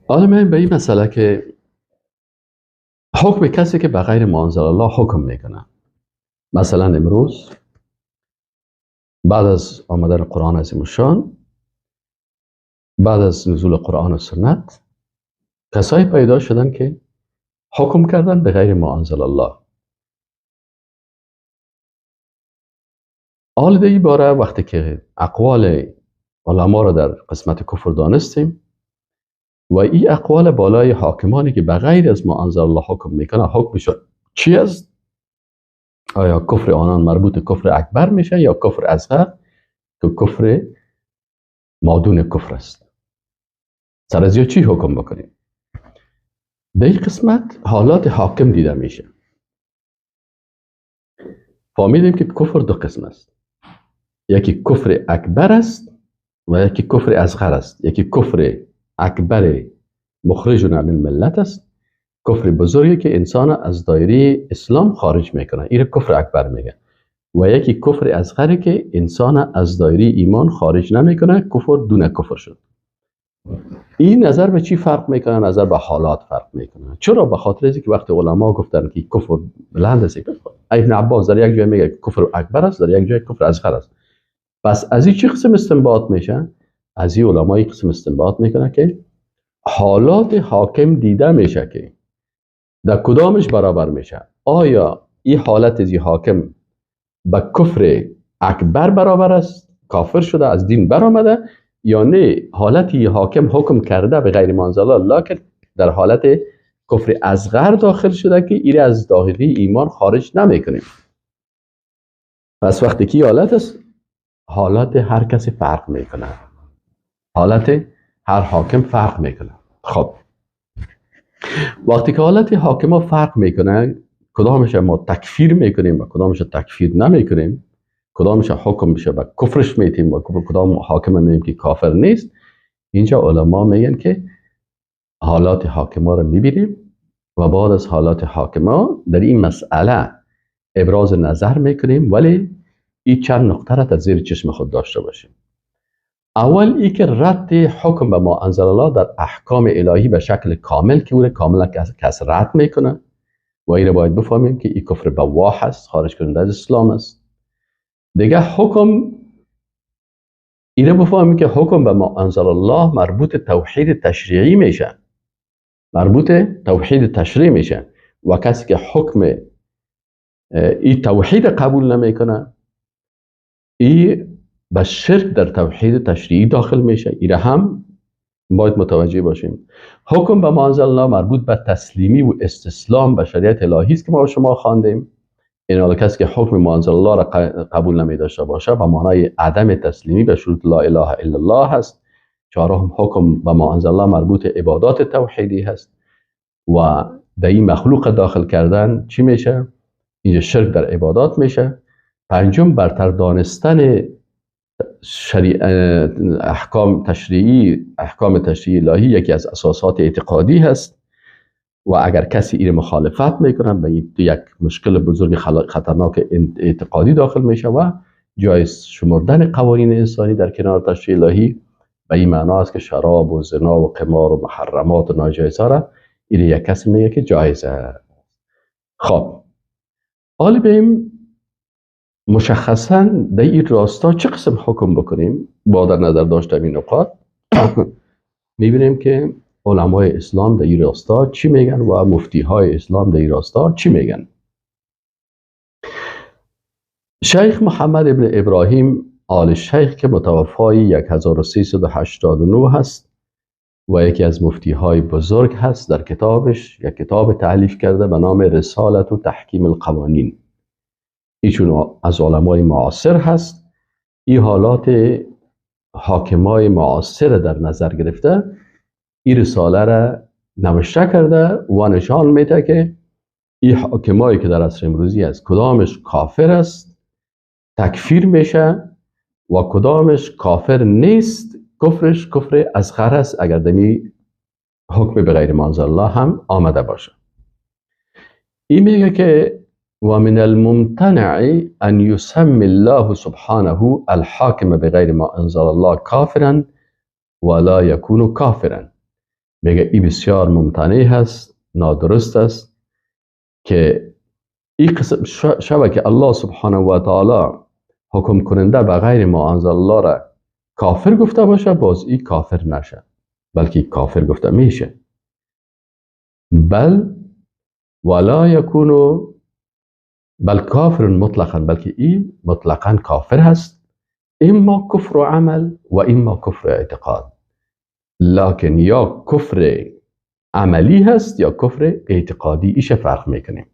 حالا میایم به این مسئله که حکم کسی که به غیر ما انزل الله حکم میکنه. مثلا امروز بعد از آمدن قرآن عظیم الشان، بعد از نزول قرآن و سنت، کسایی پیدا شدن که حکم کردن به غیر ما انزل الله. حال در این باره وقتی که اقوال علما را در قسمت کفر دانستیم و این اقوال بالای حاکمانی که به غیر از ما انزل الله حکم میکنه، حکمشون چی است؟ آیا کفر آنان مربوط کفر اکبر میشه یا کفر اصغر که کفر مادون کفر است؟ سر از چی حکم بکنیم؟ در این قسمت حالات حاکم دیده میشه. فهمیدیم که کفر دو قسم است، یکی کفر اکبر است و یکی کفر اصغر است. یکی کفر اکبر مخرج عن الملت است، کفر بزرگی که انسان از دایره اسلام خارج میکنه، این کفر اکبر میگه. و یکی کفر اصغری که انسان از دایره ایمان خارج نمیکنه، کفر دون کفر شد. این نظر به چی فرق میکنه؟ نظر به حالات فرق میکنه. چرا؟ به خاطر اینکه وقتی علما گفتن که کفر بلند است، ابن عباس در یک جای میگه کفر اکبر است، در یک جای کفر اصغر است. پس از این چه قسم استنباط میشه؟ از این علمای قسم استنباط میکنه که حالات حاکم دیده میشه که در کدامش برابر میشه. آیا این حالت از حاکم به کفر اکبر برابر است، کافر شده از دین برآمده، یا نه حالتی حاکم حکم کرده به غیر ما انزل الله که در حالت کفر اصغر داخل شده که ایره از داخلی ایمان خارج نمیکنیم. پس وقتی که حالت است، حالت هر کسی فرق میکنه، حالت هر حاکم فرق میکنه. خب وقتی که حالت حاکم ها فرق میکنه، کدامش ما تکفیر میکنیم و کدامش تکفیر نمیکنیم، کدامش حکم میشه و کفرش میتیم و کدام حاکم میگیم که کافر نیست، اینجا علما میگن که حالات حاکم ها رو میبینیم و بعد از حالات حاکم ها در این مسئله ابراز نظر میکنیم، ولی این چند نقطه را در زیر چشم خود داشته باشیم. اول ای که رد حکم به ما انزل الله در احکام الهی به شکل کامل که او کاملا کس رد میکنه و این را باید بفهمیم که این کفر بواح است، خارج کننده از اسلام است. دیگه حکم این را بفهمیم که حکم به ما انزل الله مربوط توحید تشریعی میشه، مربوط توحید تشریعی میشه و کسی که حکم این توحید قبول نمیکنه، این به شرک در توحید تشریعی داخل میشه. ایره هم باید متوجه باشیم. حکم به ما انزل الله مربوط به تسلیمی و استسلام به شریعت الهی است که ما شما خواندیم. این حال کسی که حکم ما انزل الله را قبول نمی داشته باشه به معنای عدم تسلیمی به شروط لا اله الا الله هست. چهارم حکم به ما انزل الله مربوط عبادات توحیدی هست و در این مخلوق داخل کردن چی میشه؟ اینجا شرک در عبادات میشه. پنجم برتر دانستن احکام تشریعی، احکام تشریعی الهی یکی از اساسات اعتقادی هست و اگر کسی این مخالفت میکنه به یک مشکل بزرگ خطرناک اعتقادی داخل میشه و جایز شمردن قوانین انسانی در کنار تشریع الهی به این معنا است که شراب و زنا و قمار و محرمات و ناجایزها را این یک کسی میگه که جایزه. خب حالا بیم مشخصا در این راستا چه قسم حکم بکنیم؟ با در نظر داشتن این نقاط میبینیم که علمای اسلام در این راستا چی میگن و مفتی های اسلام در این راستا چی میگن. شیخ محمد ابن ابراهیم آل شیخ که متوفای 1389 هست و یکی از مفتی های بزرگ هست، در کتابش یک کتاب تألیف کرده به نام رسالت و تحکیم القوانین. ایشون از علمای معاصر هست. این حالات حاکمای معاصر در نظر گرفته این رساله را نوشته کرده و نشان میده که این حاکمایی که در عصر امروزی است کدامش کافر است، تکفیر میشه و کدامش کافر نیست، کفرش کفر اصغر است اگر دمی حکم به غیر ما انزل الله هم آمده باشه. این میگه که ومن الممتنع أن يسمي الله سبحانه الحاكم بغير ما أنزل الله كافرا ولا يكون كافرا. میگه ای بسیار ممتنع هست، نادرست است که این قسم شوه که الله سبحانه و تعالی حکم کننده به غیر ما انزل الله را کافر گفته باشه، باز این کافر نشه، بلکه کافر گفته میشه. بل ولا یکون بل کافر مطلقا، بلکه این مطلقا کافر هست، اما کفر عمل و اما کفر اعتقاد. لکن یا کفر عملی هست یا کفر اعتقادی، ایش فرق میکنیم.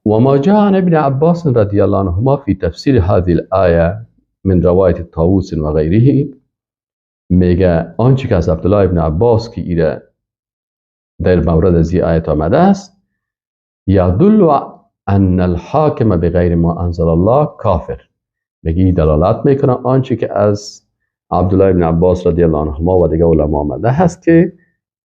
و ما جاء عن ابن عباس رضی الله عنهما في تفسیر هذه الآیه من روایت طاووس و غیره، میگه آنچه که از عبدالله ابن عباس که ایره در مورد از این آیت آمده است، یدل ان الحاکم بغیر ما انزل الله کافر. میگه دلالت میکنه آنچه که از عبدالله ابن عباس رضی الله عنهما و دیگه علما آمده هست که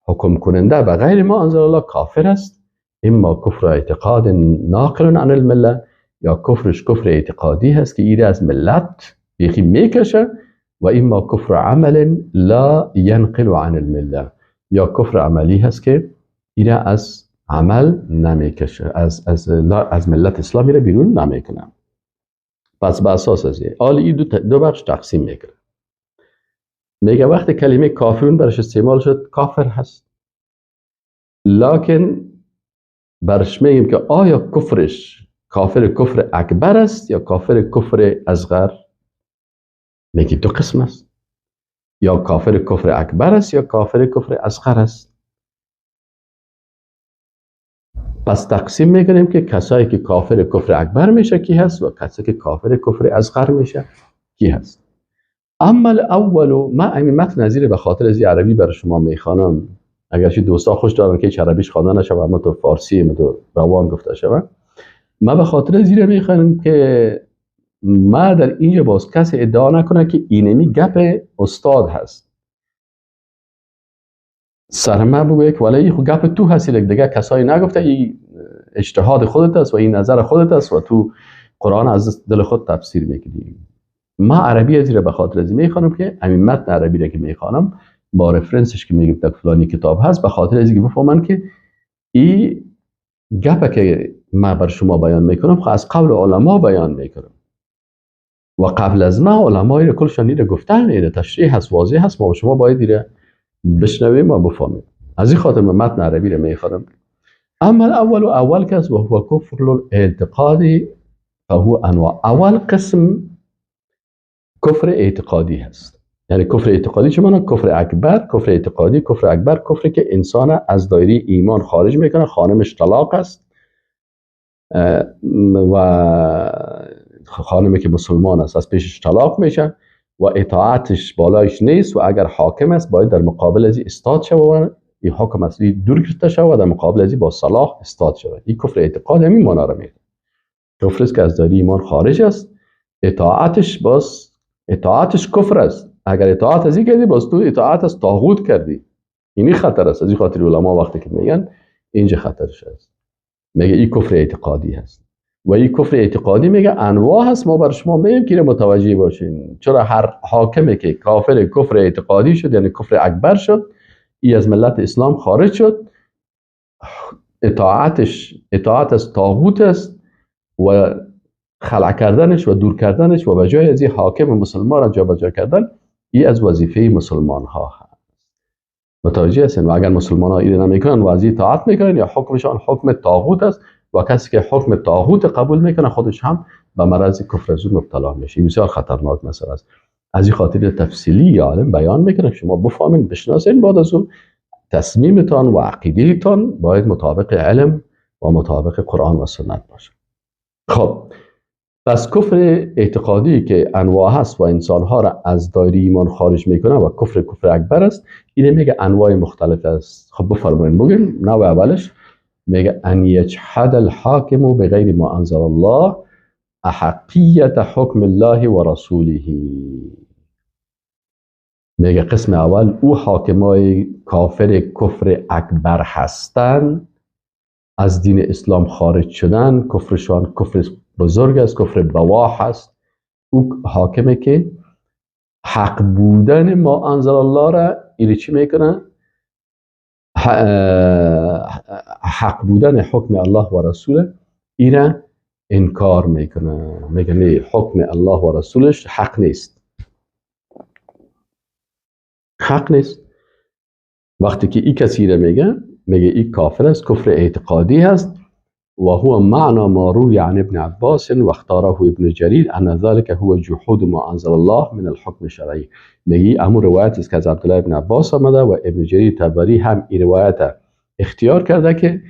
حکم کننده به غیر ما انزل الله کافر است، اما کفر اعتقاد ناقل عن المله، یا کفرش کفر اعتقادی هست که ایره از ملت بیخی میکشه، و اما کفر عمل لا ینقل عن المله، یا کفر عملی هست که ایره از عمل نمیکشه، از ملت اسلامی را بیرون نمیکنه. پس به اساس از این آل این دو بخش تقسیم میکنه. میگه وقتی کلمه کافرون برش استعمال شد کافر هست، لکن برش میگیم که آیا کفرش کافر کفر اکبر است یا کافر کفر اصغر؟ میگه دو قسم است، یا کافر کفر اکبر است یا کافر کفر اصغر است. پس تقسیم میکنیم که کسایی که کافر کفر اکبر میشه کی هست و کسایی که کافر کفر اصغر میشه کی هست. اما الاول، ما همین متن نظیر به خاطر از عربی برای شما میخوانم، اگرچه دوستا خوش دارن که هیچ عربیش خوانده نشود، اما تو فارسی اما تو روان گفته شود، ما به خاطر زیر میخوانم که ما در اینجا باز کسی ادعا نکنه که اینمی گپ استاد هست. سر من بگویه که ولی خب گپ تو هستی، دیگه کسایی نگفته، این اجتهاد خودت است و این نظر خودت است و تو قرآن از دل خود تفسیر میکنی. ما عربی از به خاطر از میخوانم که همین متن عربی را که میخوانم با رفرنسش که میگم در فلانی کتاب هست، به خاطر از اینکه بفهمن که این گپ که ما بر شما بیان میکنم خب از قبل علما بیان میکنم و قبل از ما علمای را کلشان ایره گفتن، ایره تشریح هست، واضح هست، ما شما باید ایره بشنویم و بفهمیم. از این خاطر من متن عربی را میخوانم. اما الاول و اول کس و هو کفر الاعتقادی فهو انواع. اول قسم کفر اعتقادی هست. یعنی کفر اعتقادی چه معنی؟ کفر اکبر، کفر اعتقادی، کفر اکبر کفری که انسان از دایره ایمان خارج میکنه، خانمش طلاق است و خانمی که مسلمان است از پیشش طلاق میشه و اطاعتش بالایش نیست و اگر حاکم است باید در مقابل از استاد شود، این حکم از دور گرفته شود و در مقابل از با صلاح استاد شود. این کفر اعتقاد همین معنا را میده. کفر است که از دایره ایمان خارج است، اطاعتش باز اطاعتش کفر است. اگر اطاعت از این کردی باز تو اطاعت از طاغوت کردی، اینی خطر است. از این خاطر علما وقتی که میگن اینجا خطرش است، میگه این کفر اعتقادی هست و این کفر اعتقادی میگه انواع هست. ما بر شما میگیم که متوجه باشین چرا هر حاکمی که کافر کفر اعتقادی شد، یعنی کفر اکبر شد، ای از ملت اسلام خارج شد، اطاعتش اطاعت از طاغوت است و خلع کردنش و دور کردنش و به جای از این حاکم مسلمان را جابجا کردن، ای از وظیفه مسلمان ها هست. متوجه هستین؟ و اگر مسلمان ها اینو نمیکنن و از این اطاعت میکنن یا حکمشان حکم طاغوت است و کسی که حکم طاغوت قبول میکنه خودش هم به مرض کفر از اون مبتلا میشه. این بسیار خطرناک مسئله است. از این خاطر تفصیلی عالم بیان میکنه که شما بفهمین بشناسین، بعد از اون تصمیمتان و عقیدهتان باید مطابق علم و مطابق قرآن و سنت باشه. خب پس کفر اعتقادی که انواع هست و انسانها را از دایره ایمان خارج میکنه و کفر کفر اکبر است، اینه میگه انواع مختلف است. خب بفرمایید بگیم نوع اولش میگه ان یجحد الحاکم بغیر ما انزل الله احقیت حکم الله و رسوله. میگه قسم اول او حاکمای کافر کفر اکبر هستند، از دین اسلام خارج شدن، کفرشان کفر بزرگ است، کفر بواح است. او حاکمه که حق بودن ما انزل الله را ایره چی میکنه؟ حق بودن حکم الله و رسوله ایره انکار میکنه، میگه نه، حکم الله و رسولش حق نیست، حق نیست. وقتی که این کسی را میگه، میگه این کافر است، کفر اعتقادی هست. و هو معنى ما روي عن ابن عباس واختاره ابن جرير ان ذلك هو جحود ما انزل الله من الحكم الشرعي. میگه امو روایت است که از عبدالله ابن عباس آمده و ابن جریر طبری هم این روایت اختیار کرده که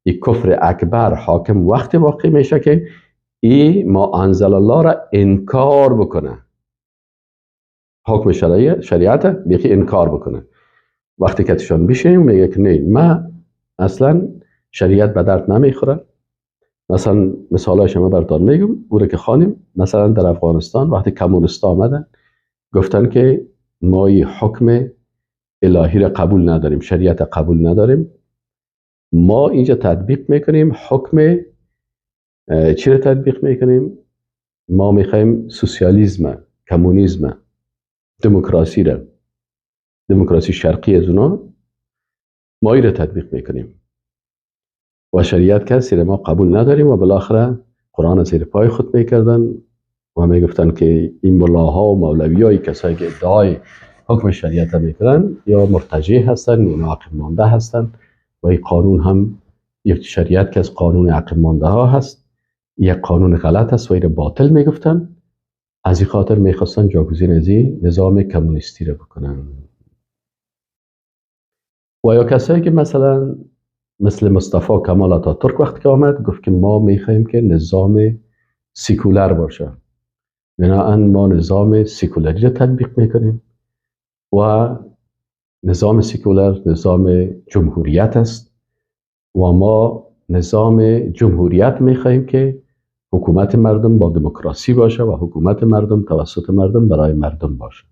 این کفر اکبر حاکم وقت واقع میشه که ای ما انزل الله را انکار بکنه، حکم شریعت بیخی انکار بکنه. وقتی که تشان بشیم میگه که نه، ما اصلا شریعت به درد نمیخوره. مثلا مثالای شما براتون میگم، او رو که خانیم مثلا در افغانستان وقتی کمونیستا آمدن گفتن که ما این حکم الهی را قبول نداریم، شریعت قبول نداریم، ما اینجا تطبیق میکنیم حکم چی را تطبیق میکنیم؟ ما میخوایم سوسیالیسم، کمونیسم، دموکراسی را، دموکراسی شرقی از اونا ما این را تطبیق میکنیم و شریعت کسی را ما قبول نداریم. و بالاخره قرآن زیر پای خود میکردن و میگفتن که این ملاها و مولوی های کسایی که ادعای حکم شریعت میکنن یا مرتجع هستن یا عقب مانده هستن و این قانون هم یک شریعت که از قانون عقب مانده ها هست، یک قانون غلط است و این باطل میگفتن. از این خاطر میخواستن جاگزین از این نظام کمونیستی را بکنن. و یا کسایی که مثلا مثل مصطفی کمال آتاتورک وقتی که آمد گفت که ما میخواهیم که نظام سیکولر باشه، بنابراین ما نظام سیکولری را تطبیق میکنیم و نظام سیکولر نظام جمهوریت است و ما نظام جمهوریت میخواهیم که حکومت مردم با دموکراسی باشه و حکومت مردم توسط مردم برای مردم باشه.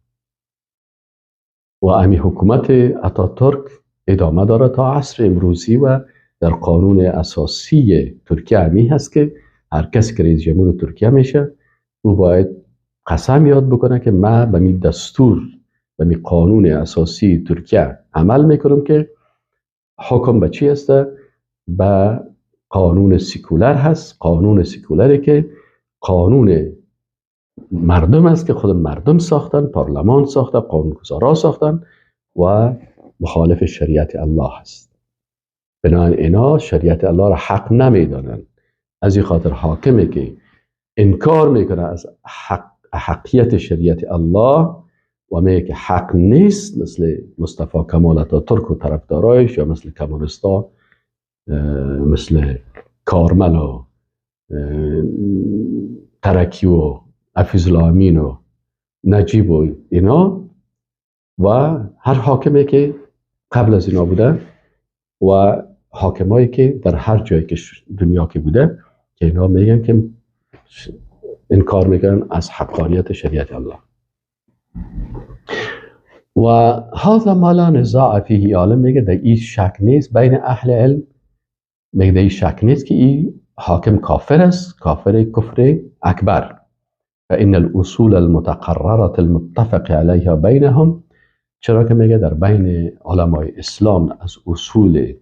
و امی حکومت اتاتورک ادامه داره تا عصر امروزی و در قانون اساسی ترکیه امی هست که هر کسی که رئیس جمهور ترکیه میشه او باید قسم یاد بکنه که من به می دستور، به می قانون اساسی ترکیه عمل میکنم که حکم به چی هست؟ به قانون سیکولر هست، قانون سیکولری که قانون مردم است که خود مردم ساختن، پارلمان ساخته، قانونگذارا ساختن و مخالف شریعت الله هست. بنابراین اینا شریعت الله را حق نمیدانند. از این خاطر حاکمی که انکار میکنه از حقیت شریعت الله و میگه که حق نیست، مثل مصطفی کمال اتاتورک و طرفدارایش یا مثل کمونیستا، مثل کارمل و ترکی و حفیظ-الامین و نجیب و اینا و هر حاکمی که قبل از اینا بوده و حاکمایی که در هر جایی که دنیا که بوده که اینا میگن که انکار میکنن از حقانیت شریعت الله. و هذا ما لا نزاع فیه، عالم میگه در این شک نیست بین اهل علم، میگه در این شک نیست که این حاکم کافر است، کافر کفر اکبر. فإن الأصول المتقررة المتفق عليها بینهم، چرا که میگه در بین علمای اسلام از اصول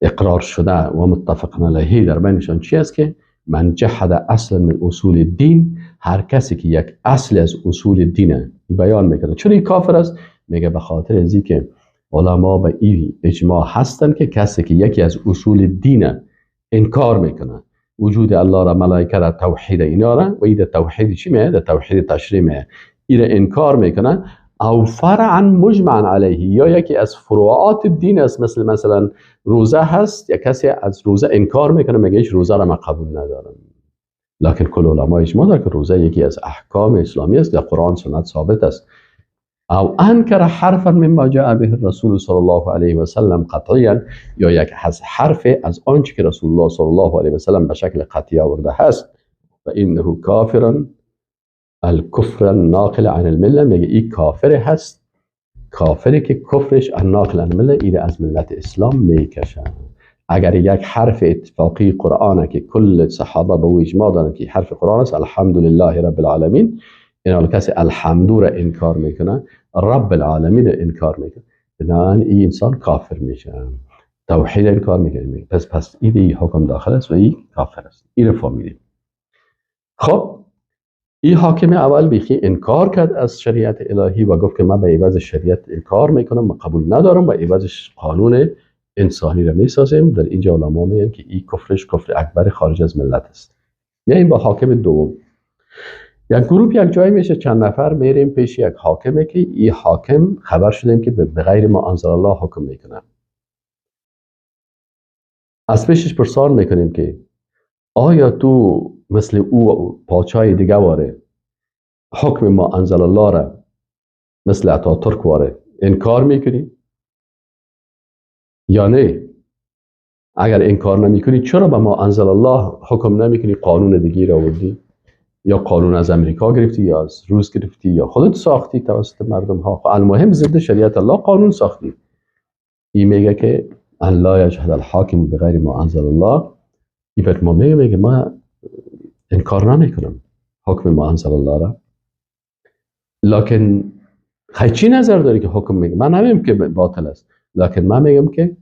اقرار شده و متفق علیه در بینشان چی است که من جحد اصلا من اصول الدین، هر کسی که یک اصل از اصول دین بیان میکنه چرا این کافر است، میگه به خاطر از اینکه علما به این اجماع هستن که کسی که یکی از اصول دین انکار میکنه، وجود الله را، ملائکه را، توحید اینا را، و این توحید چی میه؟ توحید تشریع میه، این انکار میکنه، او فرعا مجمعا علیه، یا یکی از فروعات دین است، مثلا روزه هست، یا کسی از روزه انکار میکنه میگه هیچ روزه را من قبول ندارم، لکن کل علما اجماع دارن که روزه یکی از احکام اسلامی است، در قرآن سنت ثابت است. او انکر حرفا مما جاء به الرسول صلی الله علیه و سلم قطعیا، یا یک از حرف از آنچه که رسول الله صلی الله علیه و سلم به شکل قطعی آورده هست، و انه کافر الکفر الناقل عن المله، میگه این کافر هست، کافری که کفرش الناقل عن المله، این از ملت اسلام میکشن. اگر یک حرف اتفاقی قرآنه که کل صحابه به او اجماع دارن که حرف قرآن است، الحمدلله رب العالمین، این حال کسی الحمد را انکار میکنه، رب العالمین را انکار میکنه، بنابراین این انسان کافر میشه، توحید انکار میکنه. پس این حکم داخل است و این کافر است. این رو فهمیدیم. خب این حاکم اول بیخی انکار کرد از شریعت الهی و گفت که من به عوض شریعت انکار میکنم، من قبول ندارم و عوضش قانون انسانی را میسازیم. در اینجا علما میگن که این کفرش کفر اکبر خارج از ملت است. میایم با حاکم دوم. یک گروه یک جای میشه، چند نفر میریم پیش یک حاکمه که این حاکم خبر شدیم که به غیر ما انزل الله حکم میکنه. از پیشش پرسان میکنیم که آیا تو مثل او پادشاه دیگه واره حکم ما انزل الله را مثل اتاتورک واره انکار میکنی یا نه؟ اگر انکار نمیکنی چرا به ما انزل الله حکم نمیکنی، قانون دیگه را آوردی یا قانون از امریکا گرفتی یا از روس گرفتی یا خودت ساختی توسط مردم ها؟ المهم ضد شریعت الله قانون ساختی. این میگه که ان لا یجحد الحاکم بغیر ما انزل الله. این بر ما میگه ما انکار نمیکنم حکم ما انزل الله را، لکن چی نظر داری که حکم میگه؟ من نمیگم که باطل است، لکن من میگم که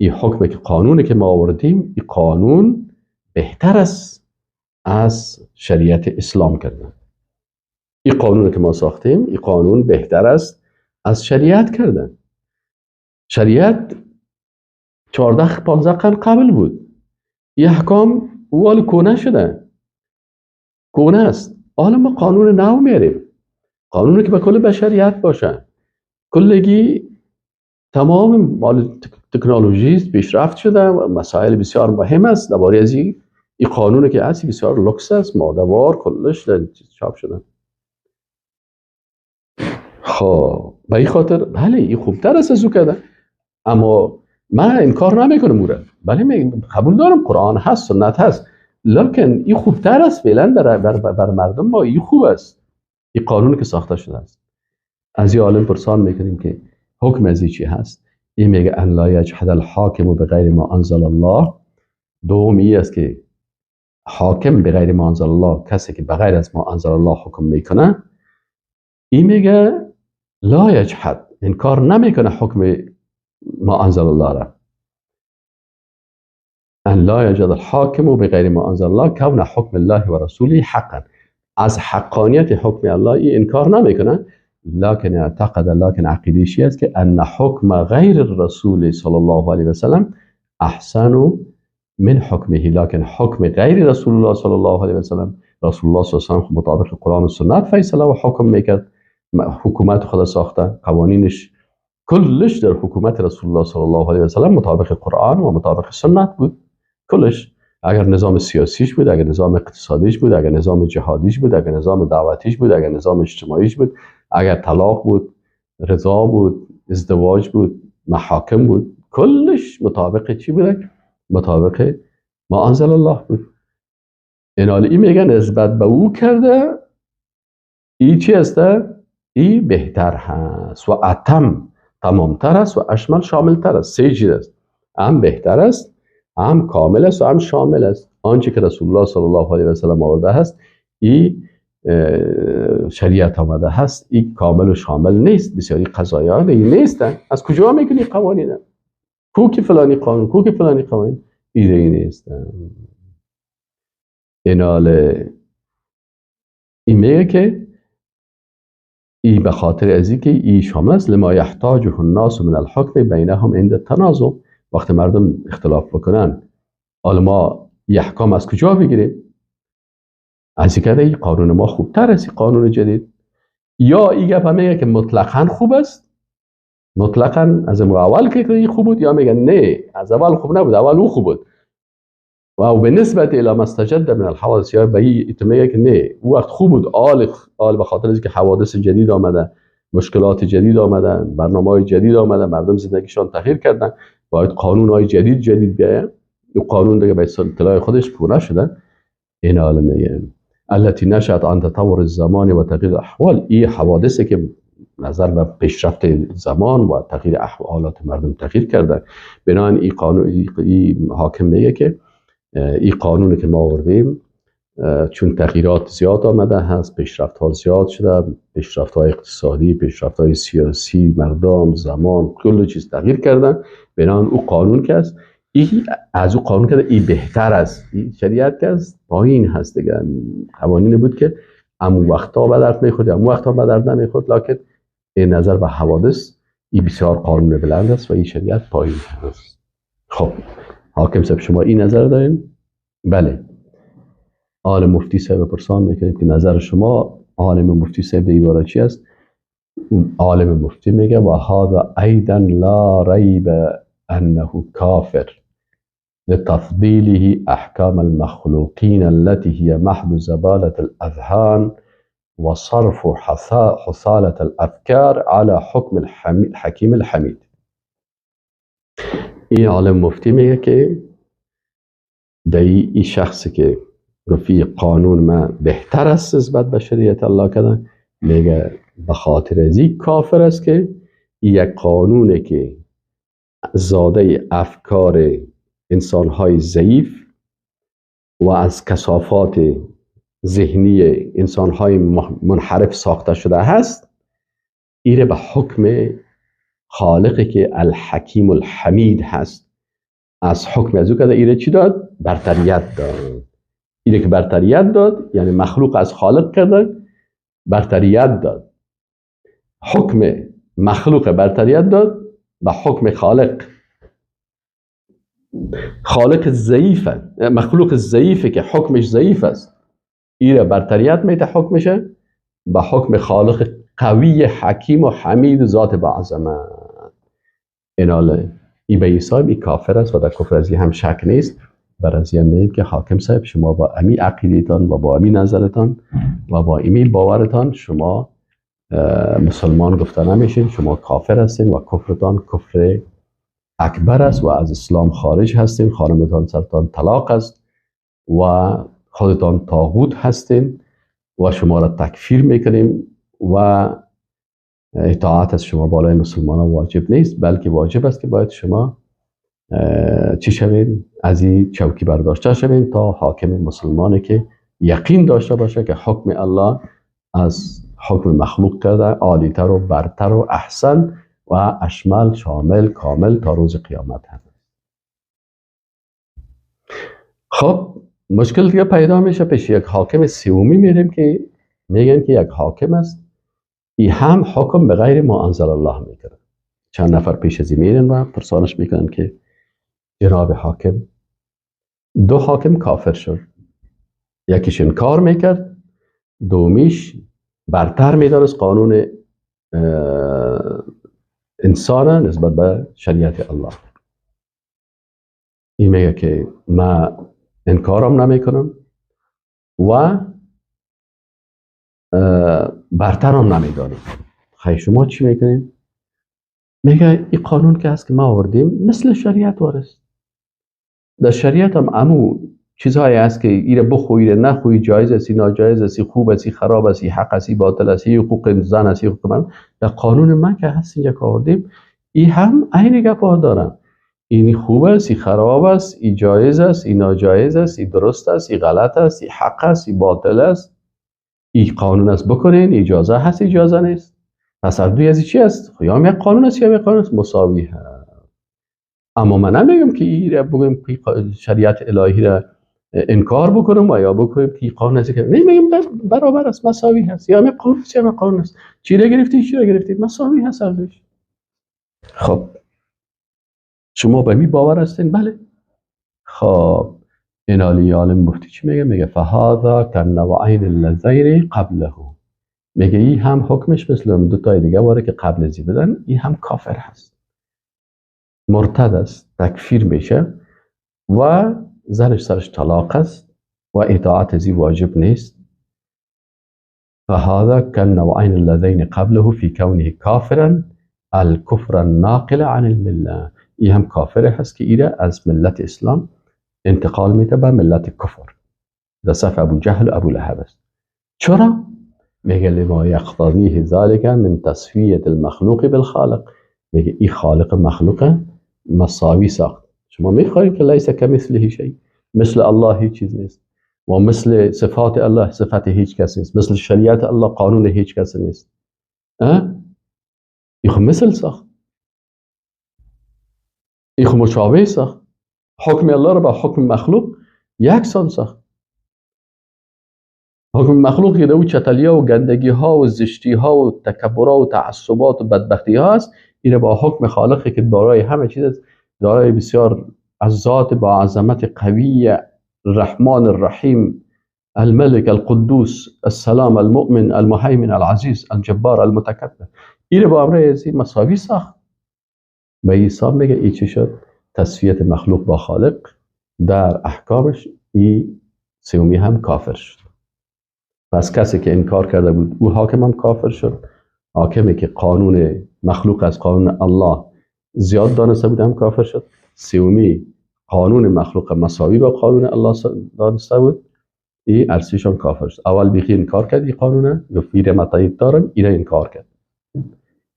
این حکم که قانونی که ما آوردیم، این قانون بهتر است از شریعت اسلام کردن. این قانونی که ما ساختیم، این قانون بهتر است از شریعت کردن. شریعت 14-15 قرن قبل بود، این احکام اول کهنه شده، کهنه است. حالا ما قانون نو میاریم، قانونی که به کل بشریت باشه، کلگی تمام مال تکنولوژی پیشرفت شده و مسائل بسیار مهم است. درباره از این قانونی که هست بسیار لوکس است، مادوار کلش در چاپ شده. خب به این خاطر بله این خوبتر است از او کرده، اما من انکار نمیکنم او را، بله قبول دارم قرآن هست، سنت هست، لکن این خوبتر است فعلا بر مردم ما، این خوب است، این قانونی که ساخته شده است. از این عالم پرسان میکنیم که حکم از این چی هست؟ این میگه ان لا یجحد الحاکم بغیر ما انزل الله. دوم این است که حاکم بغیر ما انزل الله، کسی که بغیر از ما انزل الله حکم میکنه، این میگه لا یجحد، انکار نمیکنه حکم ما انزل الله را. ان لا یجد الحاکم بغیر ما انزل الله کون حکم الله و رسوله حقا، از حقانیت حکم الله این انکار نمیکنه، لكن اعتقد، لكن عقیده است که ان حکم غیر الرسول صلی الله علیه و سلم احسن من حکمه، لكن حکم غیر رسول الله صلی الله علیه و سلم، رسول الله صلی الله علیه و سلم مطابق قرآن و سنت فیصله و حکم میکرد، حکومت خود ساخته، قوانینش کلش در حکومت رسول الله صلی الله علیه و سلم مطابق قرآن و مطابق سنت بود، کلش. اگر نظام سیاسیش بود، اگر نظام اقتصادیش بود، اگر نظام جهادیش بود، اگر نظام دعوتیش بود، اگر نظام اجتماعیش بود، اگر طلاق بود، رضا بود، ازدواج بود، محاکم بود، کلش مطابق چی بوده؟ مطابق ما انزل الله بود. این این میگن نسبت به او کرده، ای چی هسته؟ ای بهتر هست و اتم تمامتر است و اشمل شاملتر است. سه چیز است، هم بهتر است، هم کامل است و هم شامل است. آنچه که رسول الله صلی الله علیه و سلم آورده است، ای شریعت آمده هست، این کامل و شامل نیست. بسیاری قضایا نیستن. از کجا میکنی قوانین؟ کو که فلانی قانون، کو که فلانی قوانین، ایده ای نیستن. این میگه که ای به خاطر از اینکه ای شامل است لما یحتاجه الناس من الحکم بینهم عند التنازع. وقتی مردم اختلاف بکنن، حالا ما احکام از کجا بگیریم؟ از اینکه این قانون ما خوبتر است، قانون جدید. یا این گپ میگه که مطلقاً خوب است، مطلقاً از اول که این خوب بود، یا میگه نه از اول خوب نبود، اول او خوب بود و به نسبت الی ما استجد من الحوادث. یا به این میگه که نه او وقت خوب بود، آل به خاطر اینکه حوادث جدید آمده، مشکلات جدید آمده، برنامه‌های جدید آمده، مردم زندگیشان تغییر کردن، باید قانون‌های جدید بیاید. این قانون دیگه به اصطلاح خودش پوره شده. این عالم میگه التي نشأت عن تطور الزمان و تغییر الاحوال. این حوادثی که نظر به پیشرفت زمان و تغییر احوالات مردم تغییر کرده، بنابراین این قانون، این حاکم میگه که این قانونی که ما آوردیم چون تغییرات زیاد آمده هست، پیشرفت ها زیاد شده، پیشرفت های اقتصادی، پیشرفت های سیاسی، مردم، زمان، کل چیز تغییر کردن. بنابراین او قانون که است، ای از او قانون کرده ای بهتر است، این شریعت که است پایین هست دیگه. قوانین بود که امو وقتا به درد میخورد، امو وقتا به درد نمیخورد، لکن این نظر به حوادث این بسیار قانون بلند است و این شریعت پایین است. خب حاکم صاحب شما این نظر دارین؟ بله. عالم مفتی صاحب پرسان میکنیم که نظر شما عالم مفتی صاحب در این چی است؟ عالم مفتی میگه و هذا ایضا لا ریب انه کافر لتفضیله احکام المخلوقین التي هي محض زبالة الاذهان وصرف حصالة الافکار على حکم الحکیم الحمید. این عالم مفتی میگه که در این شخصی که گفت قانون ما بهتر است نسبت به شریعت الله کردن، میگه به خاطر از این کافر است که یک قانونه که زاده افکار انسانهای ضعیف و از کثافات ذهنی انسانهای منحرف ساخته شده هست، ایره به حکم خالقی که الحکیم الحمید هست از حکم از او کرده، ایره چی داد؟ برتریت داد. ایره که برتریت داد یعنی مخلوق از خالق کرده برتریت داد، حکم مخلوق برتریت داد به حکم خالق. خالق ضعیفه، مخلوق ضعیفه که حکمش ضعیف است، ایره برتریت میده حکمشه به حکم خالق قوی حکیم و حمید ذات با عظمت. ایناله ای به صاحب ای کافر است و در کفر از هم شک نیست. بر از این میگیم که حاکم صاحب شما با امی عقیده‌تان و با امی نظرتان و با امی باورتان شما مسلمان گفته نمیشین، شما کافر هستین و کفرتان کفر اکبر است و از اسلام خارج هستین، خانمتان سرتان طلاق است و خودتان طاغوت هستین و شما را تکفیر میکنیم و اطاعت از شما بالای مسلمان ها واجب نیست، بلکه واجب است که باید شما چی شوین؟ از این چوکی برداشته شوین تا حاکم مسلمانی که یقین داشته باشه که حکم الله از حکم مخلوق کرده عالیتر و برتر و احسن و اشمل شامل کامل تا روز قیامت هست. خب مشکل دیگه پیدا میشه. پیش یک حاکم سومی میریم که میگن که یک حاکم است، ای هم حکم به غیر ما انزل الله میکنه. چند نفر پیش از این میرن و پرسانش میکنن که جناب حاکم، دو حاکم کافر شد، یکیش انکار میکرد، دومیش برتر میدانست قانون انسان نسبت به شریعت الله. این میگه که من انکارم نمیکنم و برترم نمیدانم. خیلی شما چی میکنیم؟ میگه این قانون که هست که ما آوردیم مثل شریعت وارث. در شریعت هم امو چیزهایی هست که ایره بخو ایره نخوی، جایز است ناجایز است، خوب است خراب است، حق است باطل است، حقوق زن است حقوق من. در قانون من که هست اینجا که آوردیم این هم عین گپ‌ها دارن. این خوب است، این خراب است، این جایز است، این ناجایز است، این درست است، این غلط است، این حق است، این باطل است، این قانون است بکنین، اجازه هست اجازه نیست. پس هر دوی از چی است؟ یا یک قانون است یا یک قانون است، مساوی هست. اما من نمیگم که این را بگم که شریعت الهی را انکار بکنم و یا بکنم که قانون است، که نمیگم برابر است، مساوی هست، یا یک قانون است یا یک قانون است. چی را گرفتی چی را گرفتی، مساوی هست هر دویش. خب شما به می باور هستین؟ بله. خب اینالی عالم مفتی چی میگه؟ میگه فهذا کالنوعین اللذین قبله. میگه این هم حکمش مثل دو تای دیگه واره که قبل ازی بدن، این هم کافر هست، مرتد است، تکفیر میشه و زنش سرش طلاق است و اطاعت ازی واجب نیست. فهذا كالنوعين اللذين قبله في كونه كافرا الكفر الناقل عن المله. این هم کافر هست که ایره از ملت اسلام انتقال میده به ملت کفر، در صف ابو جهل و ابو لهب است. چرا؟ میگه لما یقتضیه ذلك من تصفیه المخلوق بالخالق. میگه این خالق مخلوق مساوی ساخت. شما میخواهید که لیس کمثله شیء، مثل الله هیچ چیز نیست. و مثل صفات الله صفت هیچ کس نیست، مثل شریعت الله قانون هیچ کس نیست. این خو مثل ساخت، این خو مشابه ساخت، حکم الله رو با حکم مخلوق یکسان ساخت. حکم مخلوق که او چتلی ها و گندگی ها و زشتی ها و تکبرها و تعصبات و بدبختی ها است، این با حکم خالقی که دارای همه چیز است، دارای بسیار از ذات با عظمت قوی الرحمن الرحیم الملك القدوس السلام المؤمن المهیمن العزیز الجبار المتکبر، این با امر ازی مساوی ساخت. به عیسی میگه ای چی شد؟ تصفیت مخلوق با خالق در احکامش. ای سومی هم کافر شد. پس کسی که انکار کرده بود او حاکم هم کافر شد، حاکمی که قانون مخلوق از قانون الله زیاد دانسته بود هم کافر شد، سومی قانون مخلوق مساوی با قانون الله دانسته بود، ای ارسیشان کافر شد. اول بیخی انکار کرد این قانونه، گفت ایره من تایید دارم، ایره انکار کرد.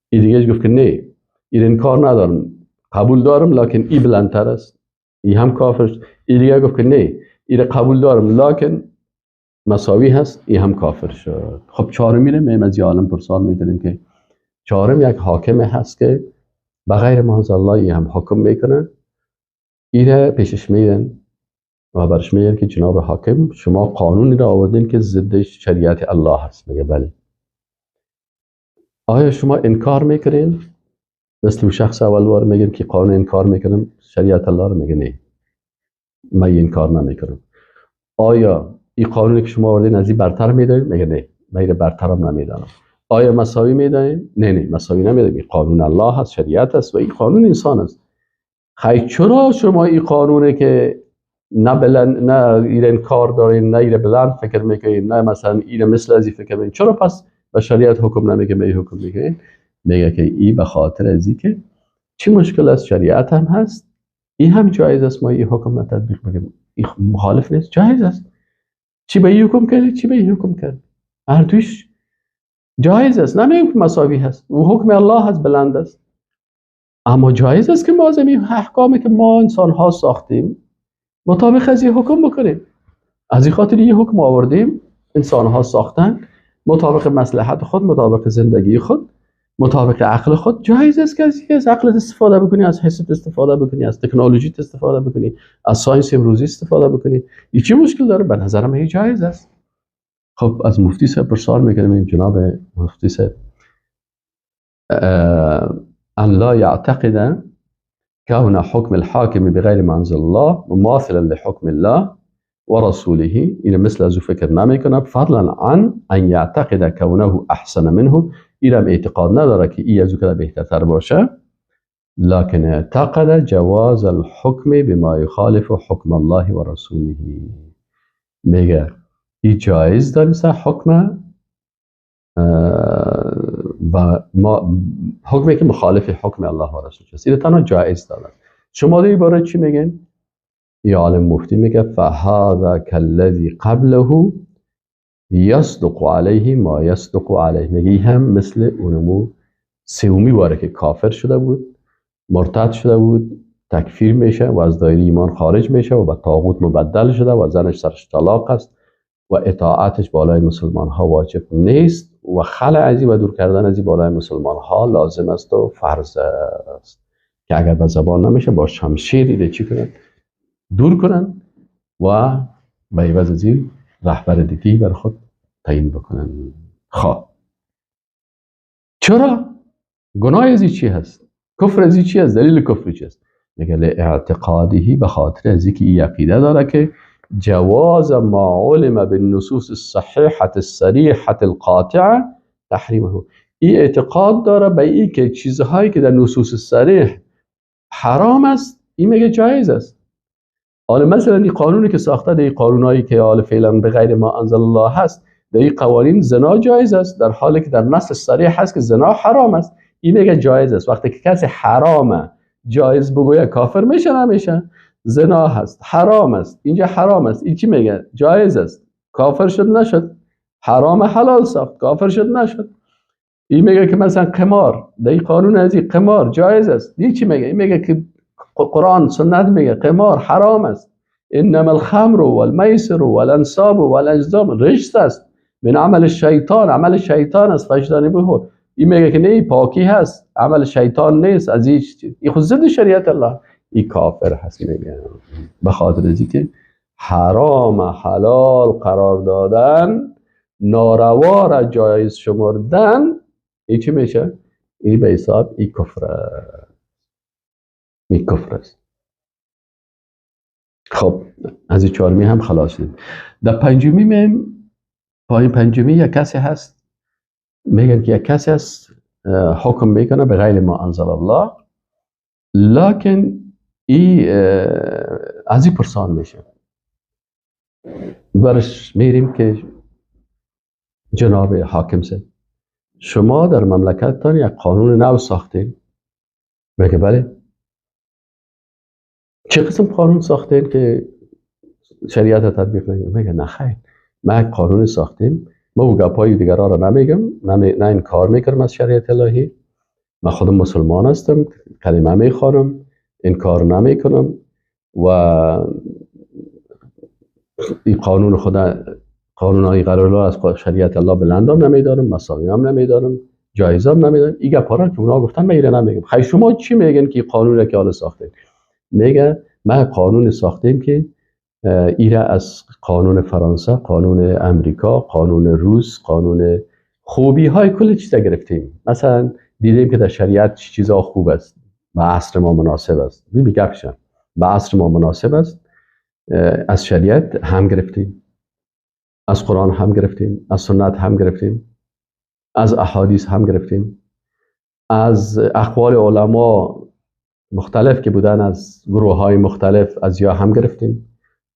ای دیگه گفت که نه ایره انکار ندارم، قبول دارم، لکن ای بلندتر است، ای هم کافر شد. ای دیگه گفت که نه ایره قبول دارم لکن مساوی هست، ای هم کافر شد. خب چهارمی رو میم از عالم پرسان میکنیم که چهارم یک حاکم هست که بغیر ما انزل الله ای هم حکم میکنه، ایره پیشش میدن و برش میگن که جناب حاکم شما قانونی را آوردین که ضد شریعت الله هست. میگه بله. آیا شما انکار میکنین؟ مثل شخص اول بار میگن که قانون انکار میکنم شریعت الله رو، میگه نه من انکار نمیکنم. آیا این قانونی که شما آوردین از این برتر میدانید؟ میگه نه من این برترم نمیدانم. آیا مساوی میدانید؟ نه نه مساوی نمیدانیم، این قانون الله هست، شریعت است و این قانون انسان است. خیلی چرا شما این قانونه که نه بلند، نه ایره انکار دارین، نه ایره بلند فکر میکنین، نه مثلا ایره مثل از این فکر میکنین، چرا پس به شریعت حکم نمیگه، به حکم میگه؟ میگه که ای به خاطر از این که چی مشکل است، شریعت هم هست، این هم جایز است، ما این حکم نه تطبیق بگیم، این مخالف نیست، جایز است. چی به این حکم کردی، چی به این حکم کرد، هر دویش جایز است، نمیگیم که مساوی هست، و حکم الله هست، بلند است، اما جایز است که ما از این احکامی که ما انسان ها ساختیم مطابق از این حکم بکنیم. از این خاطر این حکم آوردیم، انسان ها ساختن مطابق مصلحت خود، مطابق زندگی خود، مطابق عقل خود. جایز است که از عقلت استفاده بکنی، از حست استفاده بکنی، از تکنولوژیت استفاده بکنی، از science امروزی استفاده بکنی. این چی مشکل داره؟ به نظر من جایز است. خب از مفتی صاحب پرسان میکنیم، جناب مفتی صاحب، ان لا يعتقد كون حكم الحاكم بغير ما انزل الله مماثلا لحكم الله ورسوله، این مثل از او فکر نمیکنه، فضلا عن ان يعتقد كونه احسن منه، اینم اعتقاد نداره که ای از او که بهترتر باشه، لكن اعتقد جواز الحكم بما يخالف حكم الله ورسوله. میگه ای جایز دانسته حکم و ما حکمی که مخالف حکم الله و رسولش است، این تنها جایز دارن. شما دیگه برای چی میگن؟ یا عالم مفتی میگه فهذا كالذی قبله یصدق علیه ما یصدق علیه. میگه هم مثل اونمو سومی باره که کافر شده بود، مرتد شده بود، تکفیر میشه و از دایره ایمان خارج میشه و به طاغوت مبدل شده و زنش سرش طلاق است و اطاعتش بالای مسلمان ها واجب نیست و خلع ازی و دور کردن ازی بالای مسلمان ها لازم است و فرض است که اگر به زبان نمیشه با شمشیر ایده چی کنن؟ دور کنن و به عوض ازی رهبر دیگی بر خود تعیین بکنن. خواه چرا؟ گناه ازی چی هست؟ کفر ازی چی هست؟ دلیل کفر چی هست؟ میگه لاعتقاده، به خاطر ازی که این عقیده داره که جواز ما علم بالنصوص الصحیحة الصریحة القاطعة تحریمه. این اعتقاد داره به این که چیزهایی که در نصوص صریح حرام است، این میگه جایز است. حالا مثلا این قانونی که ساخته، در این قانونایی که حالا فعلا به غیر ما انزل الله هست، در این قوانین زنا جایز است، در حالی که در نص صریح هست که زنا حرام است، این میگه جایز است. وقتی که کسی حرامه جایز بگوید کافر میشه نمیشه؟ زنا هست، حرام است، اینجا حرام است، این چی میگه؟ جایز است. کافر شد نشد؟ حرام حلال ساخت، کافر شد نشد؟ این میگه که مثلا قمار، در این قانون از این قمار جایز است، این چی میگه؟ این میگه که قرآن سنت میگه قمار حرام است، انما الخمر والمیسر والانصاب والازلام رجس است، من عمل الشیطان، عمل شیطان است، فاجتنبوه. این میگه که نه، پاکی هست، عمل شیطان نیست، از این خود ضد شریعت الله، این کافر هست. میگه به خاطر از که حرام حلال قرار دادن، ناروا را جایز شمردن، این چی میشه؟ این به حساب این کفر است، این کفر است. خب از این چهارمی هم خلاص شدیم. در پنجمی میم، پایین پنجمی یک کسی هست، میگن که یک کسی هست حکم میکنه به غیر ما انزل الله، لکن ای از این پرسان میشه. برش میریم که جناب حاکم سید، شما در مملکتتان یک قانون نو ساختین؟ میگه بله. چه قسم قانون ساختین که شریعت تطبیق نمیده؟ میگه نه خیر، ما یک قانون ساختیم، ما او گپای دیگران را نمیگم، نه انکار میکنم از شریعت الهی، من خودم مسلمان هستم، کلمه میخوانم، انکار نمیکنم و این قانون خدا، قانون های قرار از شریعت الله بلندم نمیدارم، مساوی هم نمیدارم، جایز هم نمیدارم. این گپا را که اونا گفتن من ایره نمیگم. خیر شما چی میگن که قانون را که حالا ساختین؟ میگه ما قانون ساختیم که ایره از قانون فرانسه، قانون امریکا، قانون روس، قانون خوبی های کل چیز گرفتیم. مثلا دیدیم که در شریعت چی چیزا خوب است، به عصر ما مناسب است، به عصر ما مناسب است، از شریعت هم گرفتیم، از قرآن هم گرفتیم، از سنت هم گرفتیم، از احادیث هم گرفتیم، از اقوال علما مختلف که بودن، از گروه های مختلف از یا هم گرفتیم،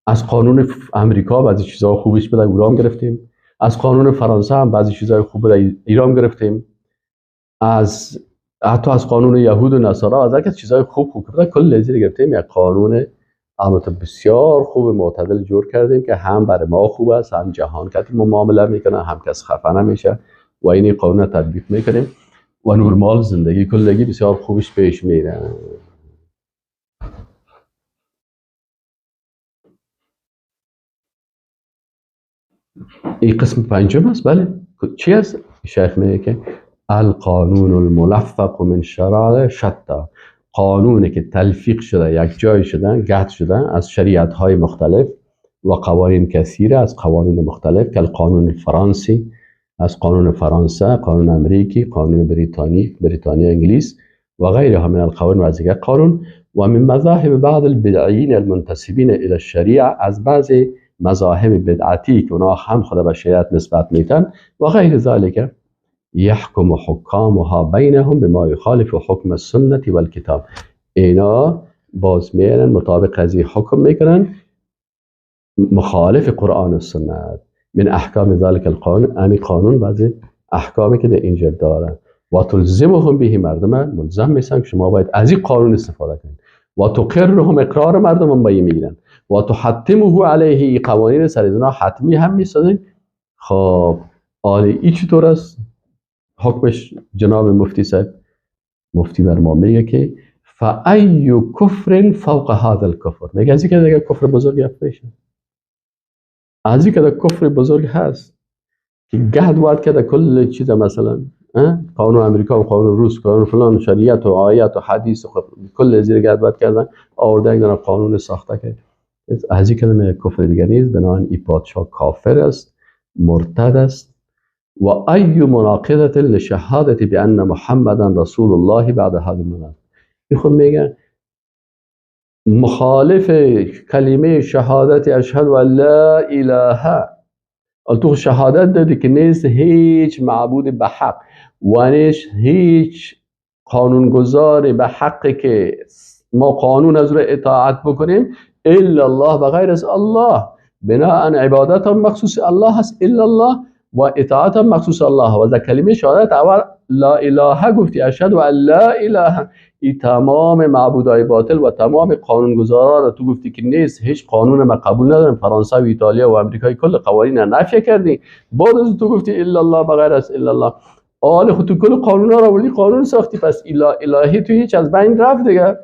از قانون امریکا بعضی چیزها خوبش بوده ایران گرفتیم، از قانون فرانسه هم بعضی چیزهای خوب بوده ایران گرفتیم، از حتی از قانون یهود و نصارا از هر چیزهای خوب خوب بوده کل زیر گرفتیم. یک قانون البته بسیار خوب معتدل جور کردیم که هم برای ما خوب است، هم جهان که ما معامله میکنه، هم کس خفه نمیشه و این قانون تطبیق میکنیم و نورمال زندگی کلگی بسیار خوبش پیش میره. این قسم پنجم است. بله چی است؟ شیخ میگه که القانون الملفق من شرع شتا، قانونی که تلفیق شده، یک جای شده، گد شده از شریعت های مختلف و قوانین کثیره، از قوانین مختلف که القانون فرانسی، از قانون فرانسه، قانون امریکی، قانون بریتانی، بریتانیا انگلیس و غیرها من القوانین و از دیگر قانون، و من مذاهب بعض البدعیین المنتسبین الى الشریعه، از بعضی مذاهب بدعتی که اونا هم خدا به شریعت نسبت میتن و غیر ذالک، یحکم حکامها بینهم بما یخالف حکم السنة والکتاب. اینا باز میرن مطابق از این حکم میکنن مخالف قرآن و سنت، من احکام ذلك القانون، امی قانون بعضی احکامی که در اینجا دارن، و تلزمهم به، مردم ملزم میشن که شما باید از این قانون استفاده کنید، و تقرهم، اقرار مردم هم به میگیرن، و تحتمه علیه، قوانین سر از اونا حتمی هم میسازن. خب آره این چطور است حکمش جناب مفتی صاحب؟ مفتی بر ما میگه که فای کفر فوق هذا الكفر، میگه از اینکه دیگه کفر بزرگ یافت میشه، از اینکه کفر بزرگ هست که گهد واد کرده کل چیز، مثلا قانون امریکا و قانون روس، قانون فلان، شریعت و آیت و حدیث و کل زیر گهد واد کردن آورده یک قانون ساخته که از این کلمه کفر دیگه نیست. بنابراین این پادشاه کافر است، مرتد است. و ای مناقضة لشهادة بان محمدا رسول الله بعد هذا المناقض، این خود میگه مخالف کلمه شهادت اشهد ان لا اله، تو شهادت دادی که نیست هیچ معبود به حق و نیست هیچ قانونگذار به حق که ما قانون از رو اطاعت بکنیم الا الله و غیر از الله، بناء عبادت هم مخصوص الله هست الا الله و اطاعت هم مخصوص الله. و در کلمه شهادت اول لا اله گفتی، اشهد ان لا اله، ای تمام معبودای باطل و تمام قانونگذارا را تو گفتی که نیست هیچ قانون ما قبول ندارم، فرانسه و ایتالیا و امریکای کل قوانین نفی کردی، بعد از تو گفتی الا الله بغیر از الا الله. آل خود تو کل قانونا را آوردی قانون ساختی، پس الا الهی تو هیچ از بین رفت دیگه.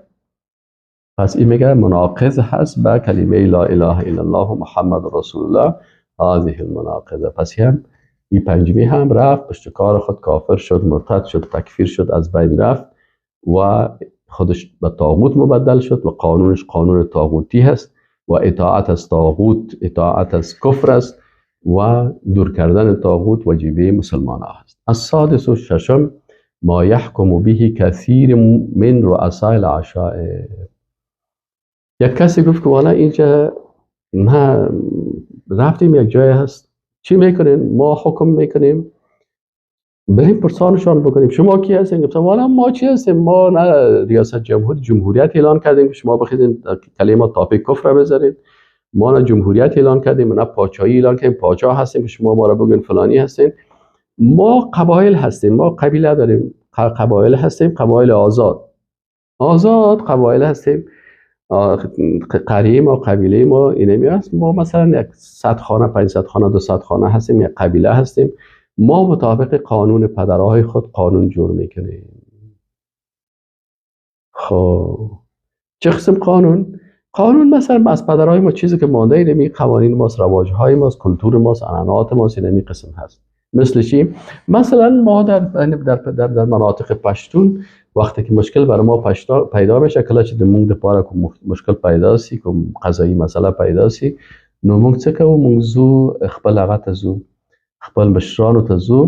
پس این میگه مناقض هست با کلمه لا اله الا الله محمد رسول الله، هذه المناقضه. پس هم این پنجمی هم رفت پشت کار خود، کافر شد، مرتد شد، تکفیر شد، از بین رفت و خودش به طاغوت مبدل شد و قانونش قانون طاغوتی هست و اطاعت از طاغوت اطاعت از کفر است و دور کردن طاغوت وجیبه مسلمان ها هست. السادس و ششم ما یحکم به کثیر من رؤسای العشائر. یک کسی گفت که والا اینجا نه رفتیم یک جای هست، چی میکنیم؟ ما حکم میکنیم، بریم پرسانشان بکنیم شما کی هستین؟ گفتم والا ما چی هستیم؟ ما نه ریاست جمهوری جمهوریت اعلان کردیم که شما بخیزین کلمه تابع کفر بذارید، ما نه جمهوریت اعلان کردیم نه پاچایی اعلان کردیم، پاچا هستیم که شما ما را بگین فلانی هستین. ما قبایل هستیم، ما قبیله داریم، قبایل هستیم، قبایل آزاد، آزاد قبایل هستیم. قریه ما قبیله ما اینمی هست. ما مثلا 100 خانه، 500 خانه، 200 خانه هستیم، یک قبیله هستیم. ما مطابق قانون پدرهای خود قانون جور میکنیم. خب چه قسم قانون؟ قانون مثلا از پدرهای ما چیزی که مانده اینمی قوانین ماست، رواجهای ماست، کلتور ماست، عنعنات ماست، اینمی قسم هست. مثل چی؟ مثلا ما در در در, در مناطق پشتون وقتی که مشکل بر ما پیدا میشه، کله چې د مونږ دپاره کوم مشکل پیدا سي، کوم قضایي مسئله پیدا سي، نو مونږ څه کوو؟ مونږ ځو خپل هغه ته ځو، خپل مشرانو ته ځو،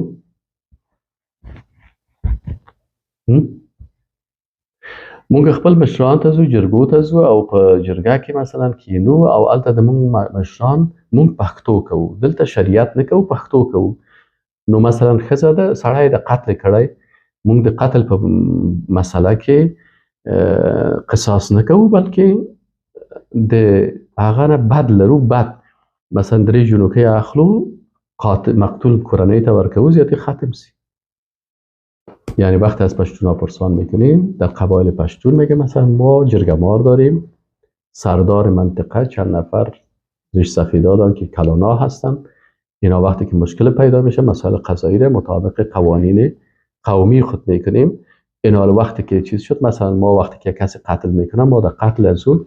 مونږ خپل مشران ته ځو، جرګو ته ځو او په جرګه کې مثلا کینو او هلته د مونږ مشران مونږ پښتو کوو، دلته شریعت نه کوو، پښتو کوو. نو مثلا ښځه ده، سړی د قتل کړی، مونږ د قتل په مسله کې قصاص نه کوو، بلکې د هغه نه بد لرو. بد مثلا درې جنوکۍ اخلو، قاتل مقتول کورنۍ ته ورکوو، زیاتې ختم سي. یعنی وقتی از پشتونا پرسان میکنیم، در قبایل پشتون میگه مثلا ما جرگه مار داریم، سردار منطقه چند نفر ریش سفیدا دارن که کلانا هستن، اینا وقتی که مشکل پیدا میشه مسائل قضایی رو مطابق قوانین قومی خود میکنیم. اینا وقتی که چیز شد، مثلا ما وقتی که کسی قتل میکنه، ما در قتل از اون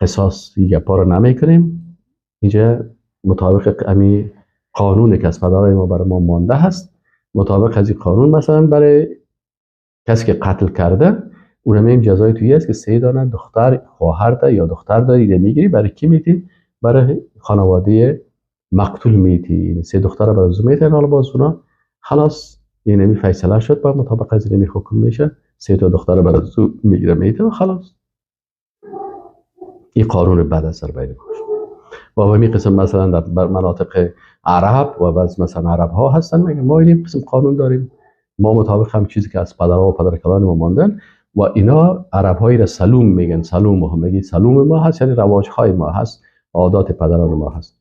قصاص گپا رو نمیکنیم. اینجا مطابق امی قانون که از پدرای ما برای ما مانده هست، مطابق از این قانون مثلا برای کسی که قتل کرده اونم این جزای تویی است که 3 دانه دختر خواهر ده یا دختر داری میگیری، برای کی میدی؟ برای خانواده مقتول میدی، یعنی 3 دختر برای زو میدن. حالا باز اونا خلاص اینمی فیصله شد، با مطابق از اینمی حکم میشه، 3 تا دختر برای زو میگیره میده و خلاص. این قانون بعد از سر بین باشه. و همین قسم مثلا در مناطق عرب و بعض مثلا عرب ها هستن، میگن ما این قسم قانون داریم، ما مطابق هم چیزی که از پدرها و پدرکلان ما ماندن. و اینا عرب هایی را سلوم میگن، سلوم هم میگی، سلوم ما هست، یعنی رواج های ما هست، عادات پدران ما هست،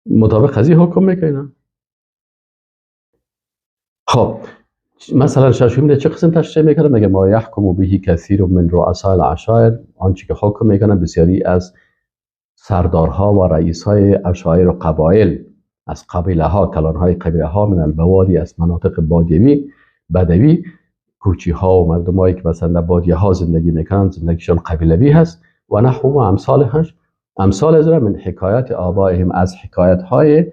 مطابق از این حکم میکنن. خب مثلا ششم چه قسم تشریح میکنه؟ میگه ما یحکم به کثیر من رؤسای العشایر، آنچه که حکم میکنه بسیاری از سردارها و رئیسهای عشایر و قبایل، از قبیله ها، کلانهای قبیله ها، من البوادی، از مناطق بادیوی بدوی، کوچی ها و مردمایی که مثلا در بادیه ها زندگی میکنن، زندگیشان قبیلوی هست، و نحو و امثالش، امثال از من حکایت آبائهم، از حکایت های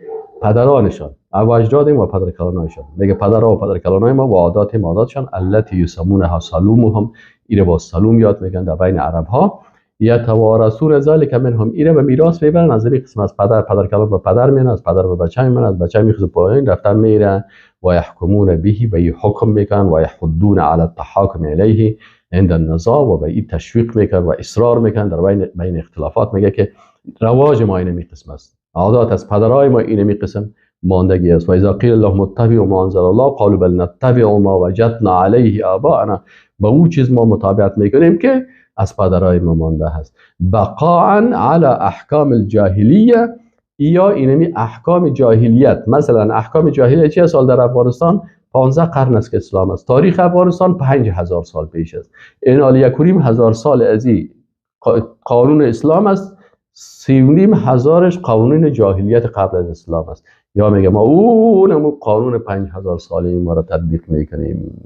پدرانشان او اجدادهم و پدرکلانایشان. میگه پدرها و پدرکلانای ما و عادات عاداتشان، التي یسمونها سلومهم، ایره با سلوم یاد میگن در بین عرب ها، یتوارثون ذلک منهم، ایره به میراث میبرن از این قسم، از پدر پدرکلان به پدر میرن، از پدر به بچه میرن، از بچه میخزه پایین رفتن میرن، و یحکمون به، به حکم میکنن، و یحدون علی التحاکم الیه عند النزاع، و به این تشویق میکنن و اصرار میکنن در بین اختلافات. میگه که رواج ما اینمی قسم است، عادات از پدرای ما اینمی قسم ماندگی است. و اذا قیل لهم اتبعوا ما انزل الله قالوا بل نتبع ما وجدنا علیه آباءنا، به او چیز ما متابعت میکنیم که از پدرای ما مانده هست. بقاء علی احکام الجاهلیه، یا اینمی احکام جاهلیت. مثلا احکام جاهلیت چی سال در افغانستان 15 قرن است که اسلام است، تاریخ افغانستان 5000 سال پیش است، این حال 1.5 هزار سال از این قانون اسلام است، 3,500 قانون جاهلیت قبل از اسلام است. یا میگه ما اونم قانون 5000 ساله ما را تطبیق میکنیم.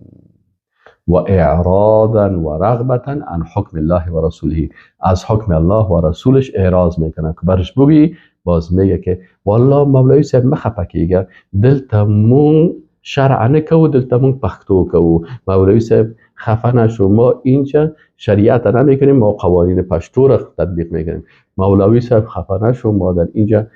و اعراضا و رغبتا عن حکم الله و رسوله، از حکم الله و رسولش اعراض میکنه. که برش بگی باز میگه که والله مولوی صاحب مخفه کیږه، دلته مونږ شرع نه کوو، دلته مونږ پښتو کوو. مولوی صاحب خفه نشو، ما اینجا شریعت نمیکنیم، ما قوانین پشتو را تطبیق میکنیم. مولوی صاحب خفه نشو، ما در اینجا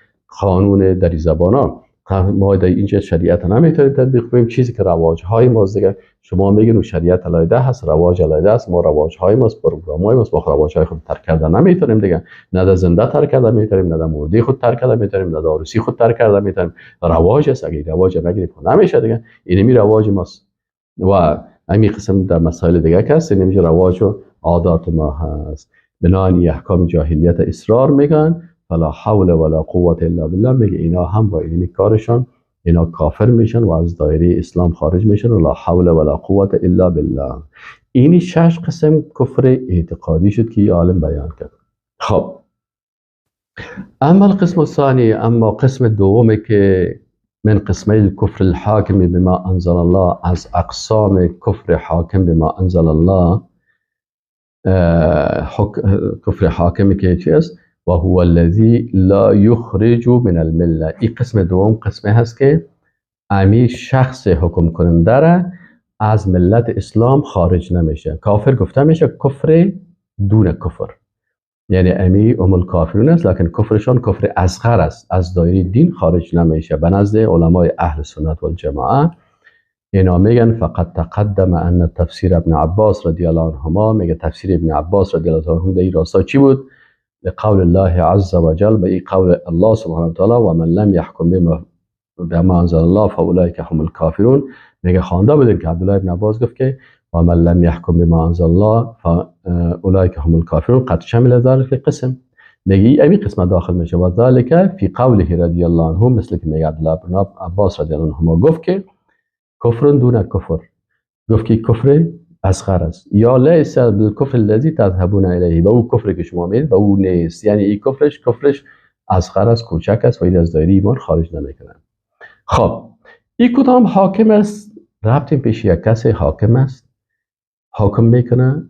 قانون دری زبانا، ما در اینجا شریعت نمیتونیم تطبیق کنیم، چیزی که رواج های ماست دیگه. شما میگین شریعت علیحده هست، رواج علیحده است، ما رواج های ماست، پروگرام های ماست، ما رواج های خود ترک کرده نمیتونیم دیگه. نه در زنده ترک کرده میتونیم، نه در مرده خود ترک کرده میتونیم، نه در عروسی خود ترک کرده میتونیم. رواج است، اگه رواج نگیریم نمیشه دیگه. اینمی رواج ماست و همین قسم در مسائل دیگه که هست، اینمی رواج و عادات ما هست. بنابراین احکام جاهلیت اصرار میگن، فلا حول ولا قوت الا بالله. میگه اینا هم با اینمی کارشان اینا کافر میشن و از دایره اسلام خارج میشن و لا حول ولا قوت الا بالله. اینی 6 قسم کفر اعتقادی شد که عالم بیان کرد. خب اما القسم الثانی، اما قسم دومه که من قسمه الکفر الحاکم بما انزل الله، از اقسام کفر حاکم بما انزل الله، کفر حاکمی که چی است؟ و هو الذی لا یخرج من المله. این قسم دوم قسمه هست که امی شخص حکم کننده را از ملت اسلام خارج نمیشه. کافر گفته میشه کفر دون کفر، یعنی امی ام الکافرون است، لکن کفرشان کفر اصغر است، از دایره دین خارج نمیشه. به نزد علمای اهل سنت والجماعه اینا میگن فقط تقدم ان تفسیر ابن عباس رضی الله عنهما، میگه تفسیر ابن عباس رضی الله عنه در این راستا چی بود؟ لقول الله عز وجل، به قول الله سبحانه وتعالی و من لم يحكم بما انزل الله فاولئک هم الکافرون. میگه خوانده بودیم که عبدالله ابن عباس گفت که و من لم يحكم بما انزل الله فاولئک هم الکافرون قد شمل ذلك قسم. میگه این قسمت داخل میشه و ذلك فی قوله رضی الله عنه، مثل که میگه عبدالله ابن عباس رضی الله عنه گفت که کفر دون کفر، گفت که کفر اصغر است، یا لیس بالکفر الذی تذهبون الیه، به او کفری که شما میگید به او نیست، یعنی این کفرش اصغر است، کوچک است و این از دایره ایمان خارج نمیکنه. خب این کدام حاکم است؟ رفتیم پیش یک کسی حاکم است، حاکم میکنه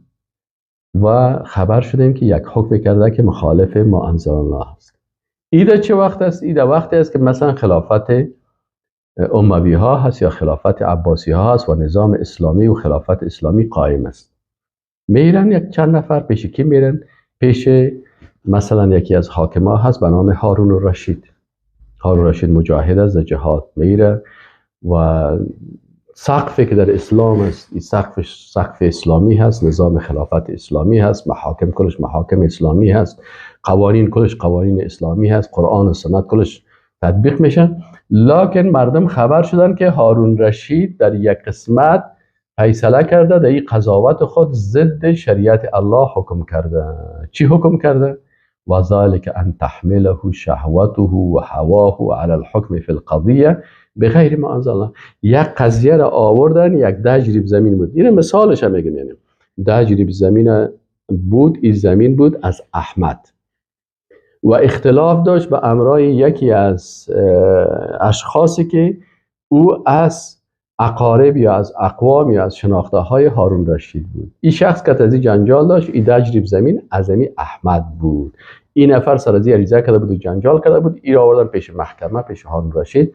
و خبر شدیم که یک حکم کرده که مخالف ما انزل الله است. ایده چه وقت است؟ ایده وقتی است که مثلا خلافت اموی ها هست یا خلافت عباسی ها هست و نظام اسلامی و خلافت اسلامی قائم است. میرن یک چند نفر پیش کی میرن؟ پیش مثلا یکی از حاکما هست به نام هارون الرشید. هارون الرشید مجاهد است، جهاد میره و سقفی که در اسلام است، این سقف اسلامی هست، نظام خلافت اسلامی هست، محاکم کلش محاکم اسلامی هست، قوانین کلش قوانین اسلامی هست، قرآن و سنت کلش تطبیق میشن. لکن مردم خبر شدن که هارون رشید در یک قسمت فیصله کرده، در این قضاوت خود ضد شریعت الله حکم کرده. چی حکم کرده؟ و ذلك ان تحمله شهوته و هواه علی الحکم فی القضیه بغیر ما انزل الله. یک قضیه را آوردن، یک 10 جریب زمین بود، این مثالش هم میگم، یعنی 10 جریب زمین بود، این زمین بود از احمد و اختلاف داشت به امرای یکی از اشخاصی که او از اقارب یا از اقوام یا از شناخته های هارون رشید بود. این شخص که از این جنجال داشت، این 10 جریب زمین از این احمد بود. این نفر سر از این عریضه کرده بود و جنجال کرده بود، این را آوردن پیش محکمه، پیش هارون رشید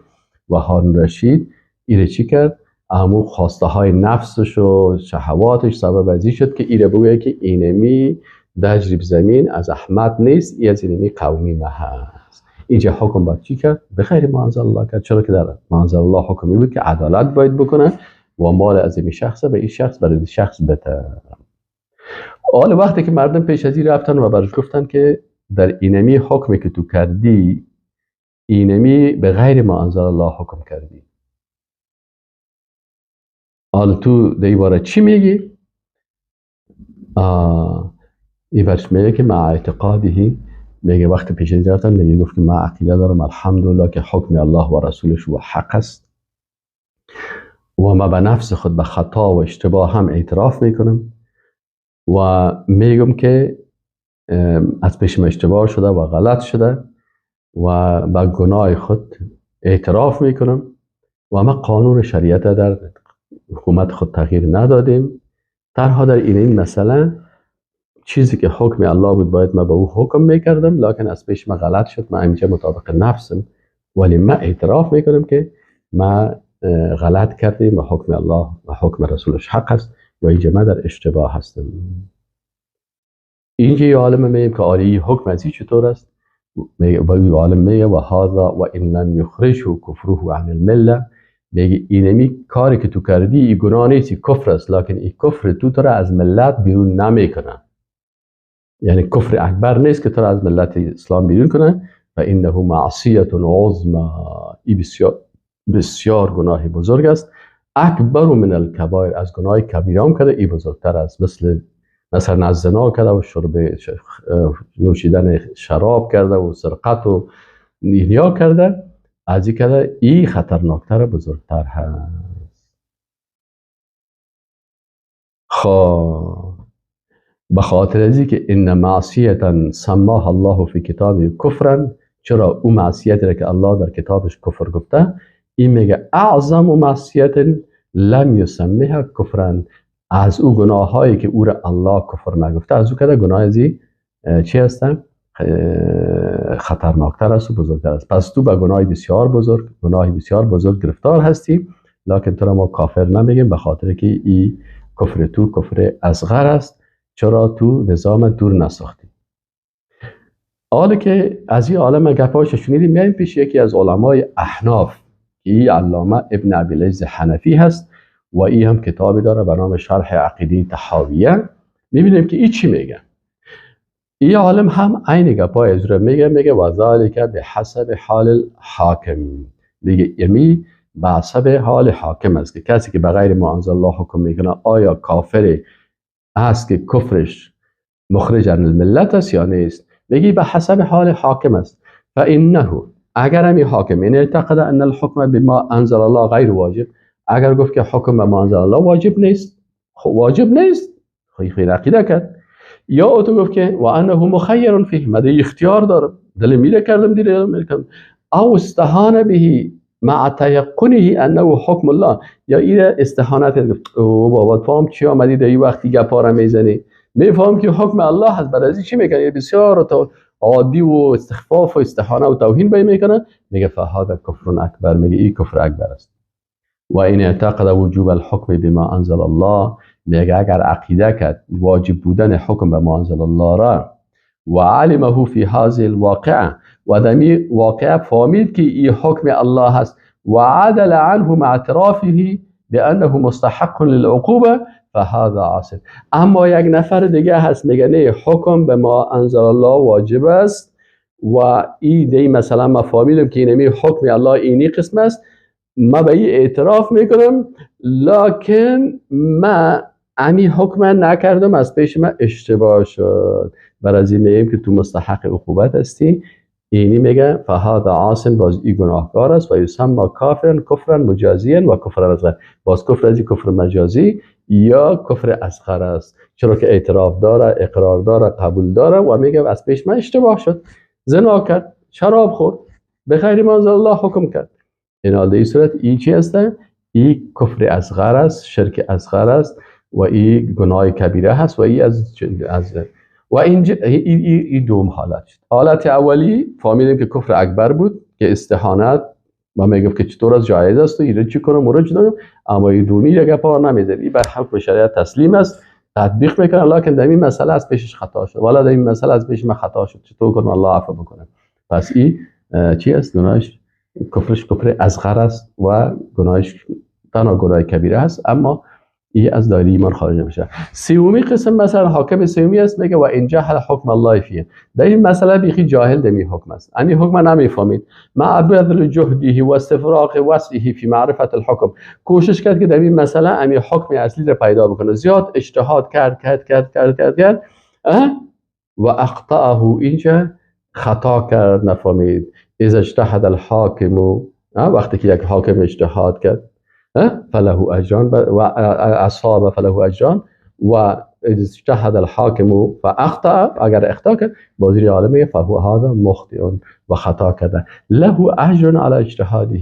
و هارون رشید ایره چی کرد؟ امو خواسته های نفسش و شهواتش سبب از این شد که ایره بگویه که اینمی 10 جریب زمین از احمد نیست، ای از اینمی قومی ما هست. اینجا حکم باید چی کرد؟ به خیر ما انزل الله کرد. چرا که در ما انزل الله حکمی بود که عدالت باید بکنه و مال از این شخص به این شخص برای شخص بده. حالا وقتی که مردم پیش از این رفتن و برش گفتن که در اینمی حکمی که تو کردی، اینمی به غیر ما انزل الله حکم کردی، حالا تو در این باره چی میگی؟ این برش میگه که مع اعتقاده، میگه وقتی پیش از رفتن میگه گفت که من عقیده دارم الحمدلله که حکم الله و رسولش و حق است و ما به نفس خود به خطا و اشتباه هم اعتراف میکنم و میگم که از پیش ما اشتباه شده و غلط شده و به گناه خود اعتراف میکنم و ما قانون شریعت در حکومت خود تغییر ندادیم تنها در این مسئله چیزی که حکم الله بود باید من به او حکم میکردم، لکن از پیش من غلط شد، من اینجا مطابق نفسم، ولی من اعتراف میکنم که من غلط کردیم و حکم الله و حکم رسولش حق است و اینجا من در اشتباه هستم. اینجا یه عالم میگیم که آری حکم از این چطور است؟ و یه عالم میگه و هذا و ان لم یخرجه کفره عن المله، میگه اینمی کاری که تو کردی ای گناه نیست، کفر است، لکن این کفر تو را از ملت بیرون نمیکنه، یعنی کفر اکبر نیست که تو را از ملت اسلام بیرون کنه. و انه معصیت عظما، ای بسیار بسیار گناه بزرگ است، اکبر من الکبایر، از گناه کبیره هم کرده ای بزرگتر است، مثلا از زنا کرده و شرب نوشیدن شراب کرده و سرقت و اینیا کرده، از این کرده ای خطرناکتر و بزرگتر هست. خب به خاطر از که ان معصیتا سماها الله فی کتابه کفرا، چرا او معصیتی را که الله در کتابش کفر گفته، این میگه اعظم معصیت لم یسمها کفرا، از او گناه هایی که او را الله کفر نگفته، از او کده گناه ازی چی هستن؟ خطرناکتر است و بزرگتر است. پس تو به گناه بسیار بزرگ، گناه بسیار بزرگ گرفتار هستی، لکن تو را ما کافر نمیگیم به خاطر که ای کفر تو کفر اصغر است، چرا تو نظام دور نساختی. حالا که از این عالم گپاش شنیدیم، میایم پیش یکی از علمای احناف که ای علامه ابن ابی العز حنفی هست و ای هم کتابی داره به نام شرح عقیده طحاویه. میبینیم که ای چی میگه. ای عالم هم عین گپای از رو میگه، میگه و ذالک به حسب حال الحاکم، میگه یمی به حسب حال حاکم است که کسی که به غیر ما انزل الله حکم میکنه آیا کافر است که کفرش مخرج عن الملت است یا نیست؟ میگه به حسب حال حاکم است. فانه اگر همی حاکم این اعتقد ان الحکم بما انزل الله غیر واجب، اگر گفت که حکم به ما انزل الله واجب نیست، خب واجب نیست، خیلی عقیده کرد. یا او تو گفت که و انه مخیر فیه، من اختیار دارم، دل میره کردم دیره میکردم، او استهانه به مع تیقنه انه حکم الله، یا ایره استهانت گفت او بابا فهم چی آمدی در این وقتی گپا را میزنی، میفهم که حکم الله هست، برای از چی میکنی؟ بسیار تو عادی و استخفاف و استهانه و توهین به میکنه. میگه فهذا کفر اکبر، میگه این کفر اکبر است. و این اعتقد وجوب الحکم بما انزل الله، میگه اگر عقیده کرد واجب بودن حکم به ما انزل الله را، و علمه فی هذه الواقعه، و دمی واقعه فهمید که این حکم الله هست، و عدل عنه مع اعترافه بانه مستحق للعقوبه فهذا عاصم. اما یک نفر دیگه هست میگه نه، حکم به ما انزل الله واجب است و این دی مثلا ما فهمیدم که اینمی حکم الله اینی قسم است، ما به این اعتراف میکنم، لکن ما امی حکم نکردم، از پیش ما اشتباه شد، بر از این میگیم که تو مستحق عقوبت هستی. اینی میگه فهذا عاصم، باز ای گناهکار است، و یسمى کافرا کفرا مجازیا و کفر اصغر، باز کفر از کفر مجازی یا کفر اصغر است، چرا که اعتراف داره، اقرار داره، قبول داره و میگه از پیش من اشتباه شد، زنا کرد، شراب خورد، به غیر ما انزل الله حکم کرد. این حال در صورت ای چی هست؟ ای کفر اصغر است، شرک اصغر است و ای گناه کبیره هست و ای از و اینجا ای دوم حالت شد. حالت اولی فهمیدیم که کفر اکبر بود که استهانت و میگفت که چطور از جایز است و ایره چی کنم و رو چی. اما این دومی دیگه پا نمیذاره، این بر حکم شریعت تسلیم است، تطبیق میکنه، لکن در این مسئله از پیشش خطا شد، والا در این مسئله از پیش من خطا شد، چطور کنم الله عفو بکنه. پس این چی است؟ گناهش کفرش کفر اصغر است و گناهش تنها گناه کبیره است، اما ای از دایره ایمان خارج نمیشه. سومی قسم مثلا حاکم سومی است، میگه و ان جهل حکم الله فیه، در این مسئله بیخی جاهل دمی حکم است، امی حکم نمیفهمید، مع بذل جهده و استفراغ وسعه فی معرفت الحکم، کوشش کرد که در این مسئله امی حکم اصلی را پیدا بکنه، زیاد اجتهاد کرد کرد کرد کرد کرد کرد و اخطأه، اینجا خطا کرد، نفهمید. اذا اجتهد الحاکم، وقتی که یک حاکم اجتهاد کرد فله اجران و اصاب فله اجران، و اجتهد الحاکم فاخطأ، اگر اخطا کرد بازی عالمه فهو هذا مخطئ و خطا کرده، له اجر علی اجتهاده،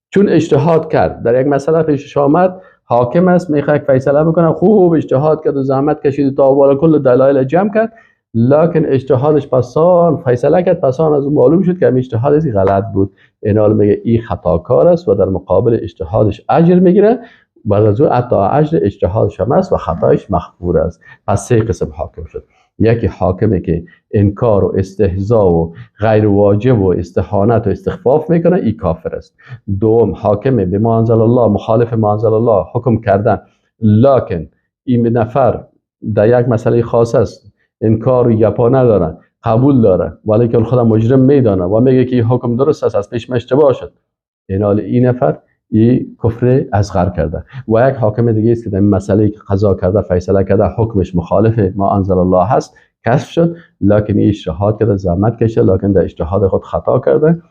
چون اجتهاد کرد در یک مسئله پیشش آمد، حاکم است، میخواد فیصله بکنه، خوب اجتهاد کرد و زحمت کشید تا بالا کل دلایل جمع کرد، لکن اجتهادش پسان فیصله کرد، پسان از اون معلوم شد که اجتهاد غلط بود. اینال میگه این خطاکار است و در مقابل اجتهادش اجر میگیره، بعد از اون حتی اجر اجتهادش هم است و خطایش مغفور است. پس سه قسم حاکم شد. یکی حاکمی که انکار و استهزا و غیر واجب و استهانت و استخفاف میکنه، این کافر است. دوم حاکم به ما انزل الله، مخالف ما انزل الله حکم کردن، لکن این نفر در یک مسئله خاص است، انکار و یپا نداره، قبول داره، ولی که خودم مجرم میدانه و میگه که این حکم درست است، از پیش اشتباه شد. این این نفر این کفر اصغر کرده. و یک حاکم دیگه است که در این مسئله که قضا کرده، فیصله کرده، حکمش مخالف ما انزل الله هست، کشف شد، لکن این اجتهاد کرده، زحمت کشیده، لکن در اجتهاد خود خطا کرده.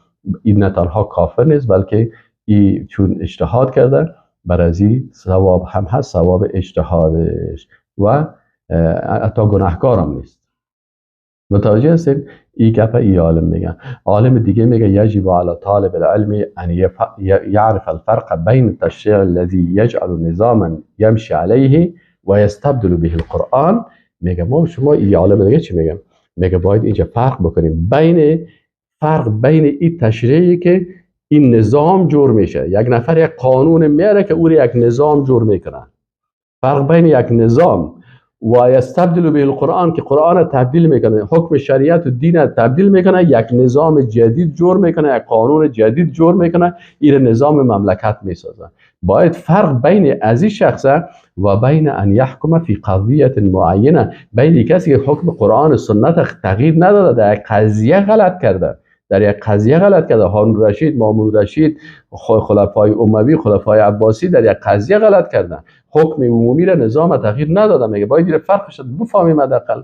این نه تنها کافر نیست، بلکه این چون اجتهاد کرده بر از این ثواب هم هست، ثواب اجتهادش، و حتی گناهکار هم نیست. متوجه هستین؟ این گپ ای عالم میگه. عالم دیگه میگه یجب علی طالب العلم ان يعرف الفرق بین التشریع الذي يجعل نظاما يمشي عليه و يستبدل به القرآن. میگه ما شما ای عالم دیگه چی میگه؟ میگه باید اینجا فرق بکنیم بین فرق بین این تشریعی که این نظام جور میشه، یک نفر یک قانون میاره که او یک نظام جور میکنه، فرق بین یک نظام و یستبدل به القرآن که قرآن تبدیل میکنه، حکم شریعت و دین تبدیل میکنه، یک نظام جدید جور میکنه، یک قانون جدید جور میکنه، این نظام مملکت میسازه. باید فرق بین از این شخص و بین ان یحکم فی قضیه معینه، بین کسی که حکم قرآن و سنت تغییر نداده، در یک قضیه غلط کرده، در یک قضیه غلط کرده. هارون رشید، مامون رشید، خلفای اموی، خلفای عباسی در یک قضیه غلط کردن، حکم عمومی را نظام تغییر نداده. میگه باید این فرقش بفهمیم حداقل.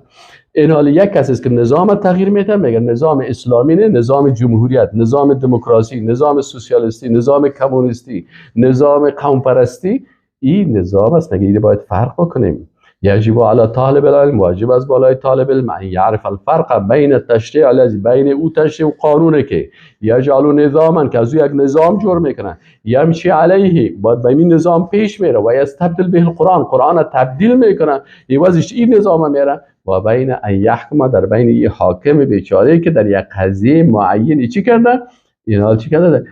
این حال یک کسی است که نظام تغییر میده، میگه نظام اسلامی نه، نظام جمهوریت، نظام دموکراسی، نظام سوسیالیستی، نظام کمونیستی، نظام قوم پرستی، این نظام است. میگه این باید فرق بکنیم. یجب علی طالب العلم، واجب از بالای طالب علم ان یعرف الفرق بین التشریع الذی، بین او تشریع و قانونه که یجعل نظاما، که از او یک نظام جور میکنه، یمشی علیه، باید به این نظام پیش میره، و یستبدل به القرآن، قرآن تبدیل میکنه، عوضش این نظام میره، و بین ان یحکم، در بین این حاکم بیچاره که در یک قضیه معین چی کرده، این چی کرده،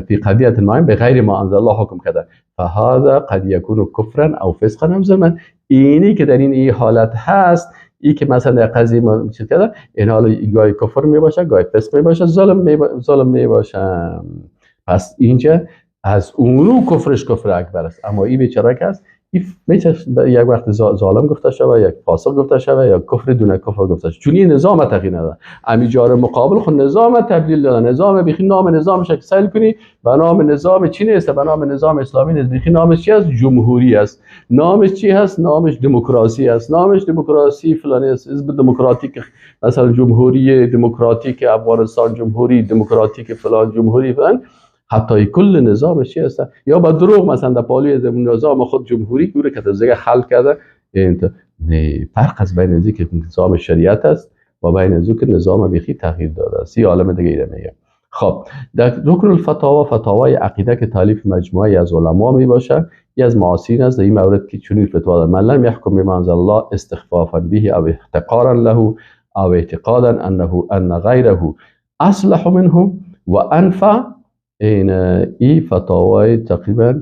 فی قضیه معین به غیر ما انزل الله حکم کرده، فهذا قد یکون کفرا او فسقا او ظلما. اینی که در این حالت هست، ای که مثلا در قضیه ما چیز کرده، این حال گاهی کفر می باشه، گاهی فسق می باشه، ظلم می باشه. پس اینجا از اونو کفرش کفر اکبر است. اما این بیچاره که است، یک وقت ظالم گفته شوه، یک فاسق گفته شوه، یا کفر دون کفر گفته شوه، چون این نظام تغییر نداره. امی جار مقابل خود نظام تبدیل دادن، نظام بیخی نام نظامش که سیل کنی به نام نظام چی نیست، به نام نظام اسلامی نیست، بیخی نامش چی است؟ جمهوری است. نامش چی هست؟ نامش دموکراسی است. نامش دموکراسی فلانی است، حزب دموکراتیک مثلا جمهوری دموکراتیک افغانستان، جمهوری دموکراتیک فلان، جمهوری فلان. حتی کل نظام چی هست؟ یا با دروغ مثلا در پالوی نظام خود جمهوری که که دیگه خلق کرده. نه، فرق از بین از که نظام شریعت است و بین از که نظام بیخی تغییر داده است. یه عالم دیگه ایره میگه. خب در رکن الفتاوا، فتاوای عقیده که تالیف مجموعه از علما می باشه، یه از معاصرین است در این مورد که چنین فتوا داره: من لم یحکم بما انزل الله استخفافا به او احتقارا له او اعتقادا انه ان غیره اصلح منه و انفع. این ای فتاوای تقریبا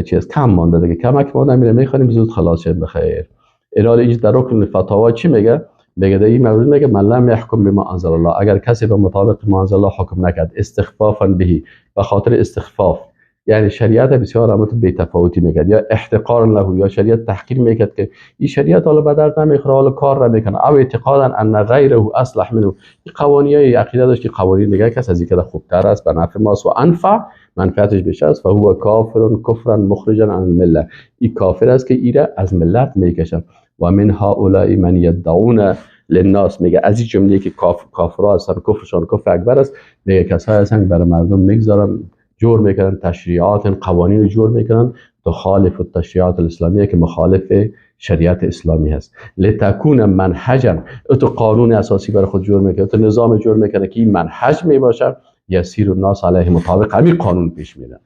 چیز کم مانده دیگه، کمک مانده، میره میخوانیم زود خلاص شد بخیر. الان اینجا در رکن فتاوا چی میگه؟ میگه در این مورد میگه من لم یحکم بما انزل الله، اگر کسی به مطابق ما انزل الله حکم نکرد، استخفافا بهی، به خاطر استخفاف، یعنی شریعت بسیار عمت بی تفاوتی میکرد، یا احتقار له، یا شریعت تحقیر میکرد که این شریعت حالا به درد نمیخوره، حالا کار نمیکنه، او اعتقادا ان غیره اصلح منه، این قوانین عقیده داشت که قوانین دیگه کس از اینکه خوبتر است، به نفع ماست و انفع، منفعتش بیشتر است، فهو کافر کفرا مخرجا عن المله، این کافر است که ایره از ملت میکشه. و من هؤلاء من یدعون للناس، میگه از این جمله که کافرها هستن، کفرشان کفر اکبر است، میگه کسایی هستن برای مردم میگذارن، جور میکنن، تشریعات قوانین جور میکنن تخالف التشریعات الاسلامیه، که مخالف شریعت اسلامی هست. لتکون منهجا، تو قانون اساسی برای خود جور میکنه، تو نظام جور میکنه که این منهج میباشه، یسیر الناس علیه، مطابق همین قانون پیش میره.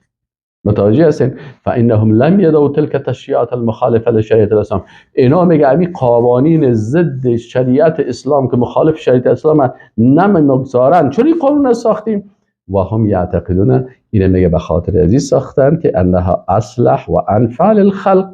متوجه هستین؟ فانهم لم یدعوا تلك التشریعات المخالفه لشریعت الاسلام. اینا میگه امی قوانین ضد شریعت اسلام که مخالف شریعت اسلام نمیگذارن، چون این قانون ساختیم. و هم یعتقدون، اینه میگه به خاطر ازی ساختن که انها اصلح و انفع للخلق.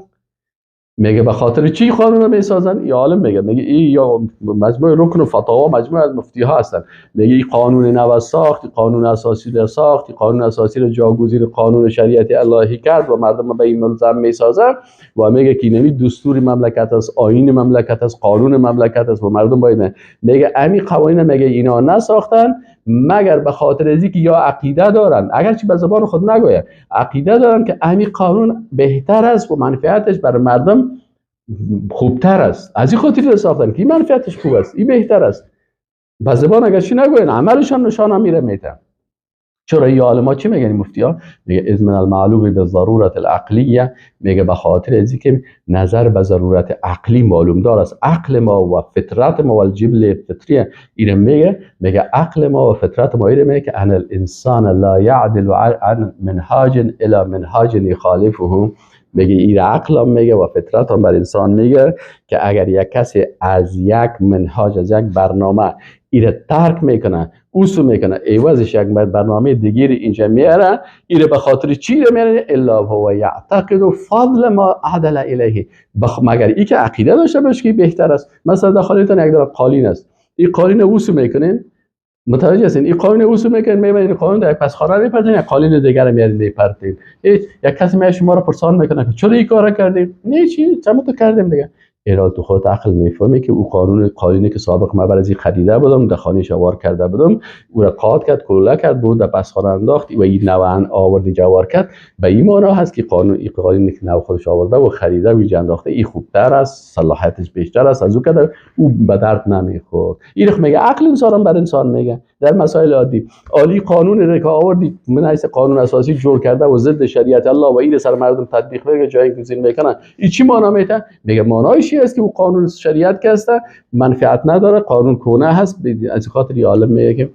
میگه به خاطر چی قانون رو میسازن؟ یا عالم میگه، میگه این یا مجموعه رکن و فتاوا، مجموعه از مفتی ها هستن، میگه این قانون نو ساخت، قانون اساسی رو ساخت، قانون اساسی رو جاگزین قانون شریعت الهی کرد و مردم به این ملزم میسازن و میگه که اینمی دستور مملکت است، آیین مملکت است، قانون مملکت است و مردم باید. میگه امی قوانین میگه اینا نساختن مگر به خاطر از اینکه یا عقیده دارن، اگرچه به زبان خود نگوید، عقیده دارن که امی قانون بهتر است و منفعتش برای مردم خوبتر است، از این خاطر ساختن که این منفعتش خوب است، این بهتر است. به زبان اگرچه نگوین، عملشان نشان هم میره میته. چرا این عالما چی میگن؟ مفتی ها میگه اذ من المعلوم بالضرورت العقلیه، میگه به خاطر از اینکه نظر به ضرورت عقلی معلوم دار است، عقل ما و فطرت ما و الجبل فطریه، اینه میگه، میگه عقل ما و فطرت ما اینه میگه که ان الانسان لا يعدل عن منهاج الى منهاج يخالفه. میگه این عقل هم میگه و فطرت هم بر انسان میگه که اگر یک کسی از یک منهاج، از یک برنامه ایره ترک میکنه، اوسو میکنه، عوضش یک برنامه دیگری اینجا میاره، ایره به خاطر چی میاره؟ الا هو یعتقد فضل ما عدل الیه، مگر ای که عقیده داشته باشه که بهتر است. مثلا در خانه‌تان یک داره قالین است، این قالین اوسو میکنین، متوجه هستین؟ این قانون اوسو میکنین، میبرین قانون در یک پسخانه میپرتین، یک قالین دیگر میارین میپرتین. یک کسی میاد شما رو پرسان میکنه که چرا این کارا کردیم؟ نه چی، چرا تو کردیم دیگه. ایرال تو خودت عقل میفهمی که او قانون قالینی که سابق من بر از این خریده بودم، در خانه شوار کرده بودم، او را قات کرد، کلوله کرد، برد در پسخانه انداخت و این نوعا آورد جوار کرد. به این معنا هست که قانون این قالینی که نو خودش آورده و خریده و اینجا انداخته، این خوبتر است، صلاحیتش بیشتر است از او که او به درد نمیخورد. این میگه عقل انسان بر انسان میگه در مسائل عادی. عالی قانون را که آوردی من حیث قانون اساسی جور کرده و ضد شریعت الله و این سر مردم تطبیق میگه، جایگزین میکنن، این چی معنا میده؟ میگه معنایش است که او قانون شریعت که است منفعت نداره، قانون کونه هست. از خاطر عالم میگه که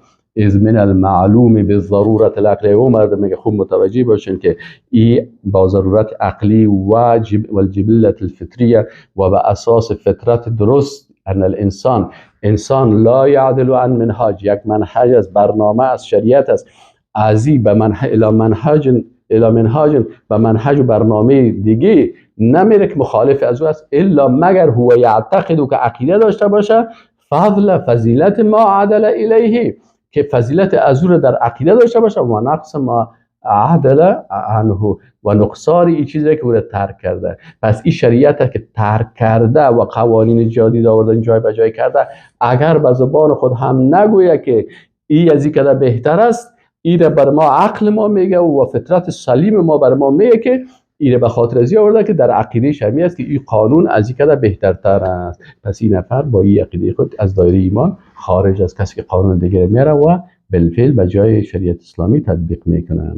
از من المعلوم بالضرورت العقلی، و مردم میگه خوب متوجه باشین که ای با ضرورت عقلی واجب والجبلت الفطریه و به اساس فطرت درست ان الانسان، انسان لا یعدل عن منهاج، یک منهج از برنامه از شریعت است، ازی به منهج الی منهج الی منهاج به منهج و برنامه دیگه نمیره که مخالف از او است، الا مگر هو یعتقد که عقیده داشته باشه فضل فضیلت ما عدل الیه، که فضیلت از او را در عقیده داشته باشه و نقص ما عدل عنه و نقصان این چیزی که او را ترک کرده. پس این شریعت که ترک کرده و قوانین جدید آوردن جای به جای کرده، اگر به زبان خود هم نگویه که ای از این کده بهتر است، این بر ما عقل ما میگه و فطرت سلیم ما بر ما میگه که این به خاطر از آورده که در عقیده شمی است که این قانون از این کده بهترتر است. پس این نفر با این عقیده خود از دایره ایمان خارج از کسی که قانون دیگه میاره و بالفعل به جای شریعت اسلامی تطبیق میکنن.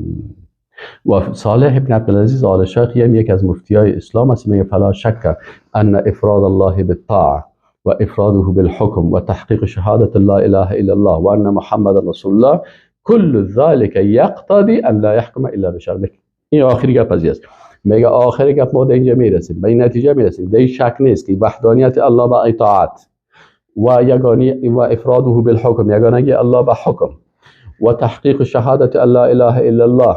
و صالح ابن عبدالعزیز آل شیخ هم یکی از مفتیای اسلام است، میگه فلا شک ان افراد الله بالطاعه و افراده بالحکم و تحقیق شهادت لا اله الا الله و ان محمد رسول الله كل ذلك يقتضي ان لا يحكم الا بشرعه. این آخری گپ است. میگه آخری گپ ما در اینجا میرسیم، به این نتیجه میرسیم، در شک نیست که وحدانیت الله به اطاعت و یگانی و افراده بالحکم، یگانگی الله به حکم و تحقیق شهادت لا اله الا الله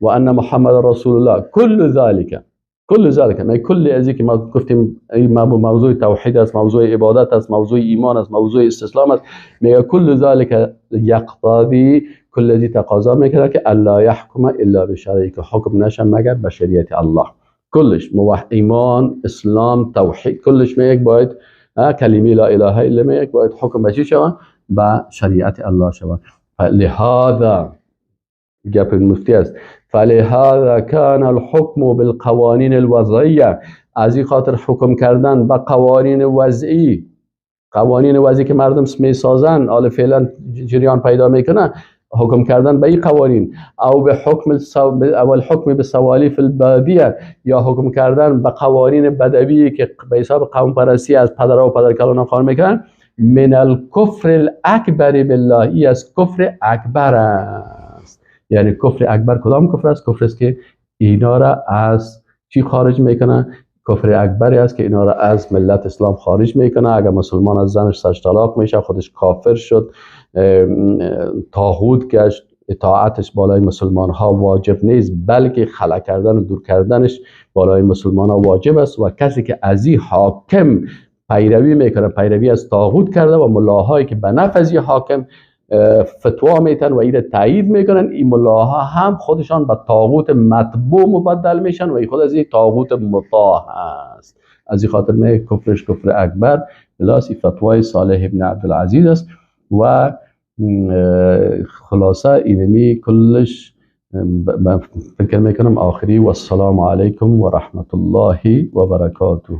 و ان محمد رسول الله كل ذلك، كل ذلك، ما کل از که ما گفتیم موضوع توحید است، موضوع عبادت است، موضوع ایمان است، موضوع استسلام است، میگه کل ذلك یقتضی، کل ذی تقاضا میکنه که الا یحکم الا بشرعه، که حکم نشه مگر به شریعت الله. کلش ایمان، اسلام، توحید، کلش میگه باید کلمه لا اله الا میگه باید حکم به چی شود؟ به شریعت الله شود. لهذا گپ مفتی است، فلهذا كان الحكم بالقوانین الوضعیه، از این خاطر حکم کردن به قوانین وضعی، قوانین وضعی که مردم میسازن، حالا فعلا جریان پیدا میکنه، حکم کردن به این قوانین، او به حکم او الحکم به سوالیف البادیه، یا حکم کردن به قوانین بدوی که به حساب قوم پرستی از پدرها و پدرکلان قانون میکنن، من الکفر الاکبر بالله، ای از کفر اکبر است. یعنی کفر اکبر کدام کفر است؟ کفر است که اینا را از چی خارج میکنه؟ کفر اکبری است که اینا را از ملت اسلام خارج میکنه. اگر مسلمان از زنش سش طلاق میشه، خودش کافر شد، طاغوت گشت، اطاعتش بالای مسلمان ها واجب نیست، بلکه خلع کردن و دور کردنش بالای مسلمان ها واجب است. و کسی که از این حاکم پیروی میکنه، پیروی از طاغوت کرده و ملاهایی که به نفع از حاکم فتوا میتن و این تایید میکنن، این ملاها هم خودشان به طاغوت متبوع مبدل میشن و این خود از این طاغوت مطاع است. از این خاطر می کفرش کفر اکبر بلاسی فتوای صالح ابن عبدالعزیز است. و خلاصه اینمی کلش فکر میکنم آخری. و السلام علیکم و رحمت الله و برکاته.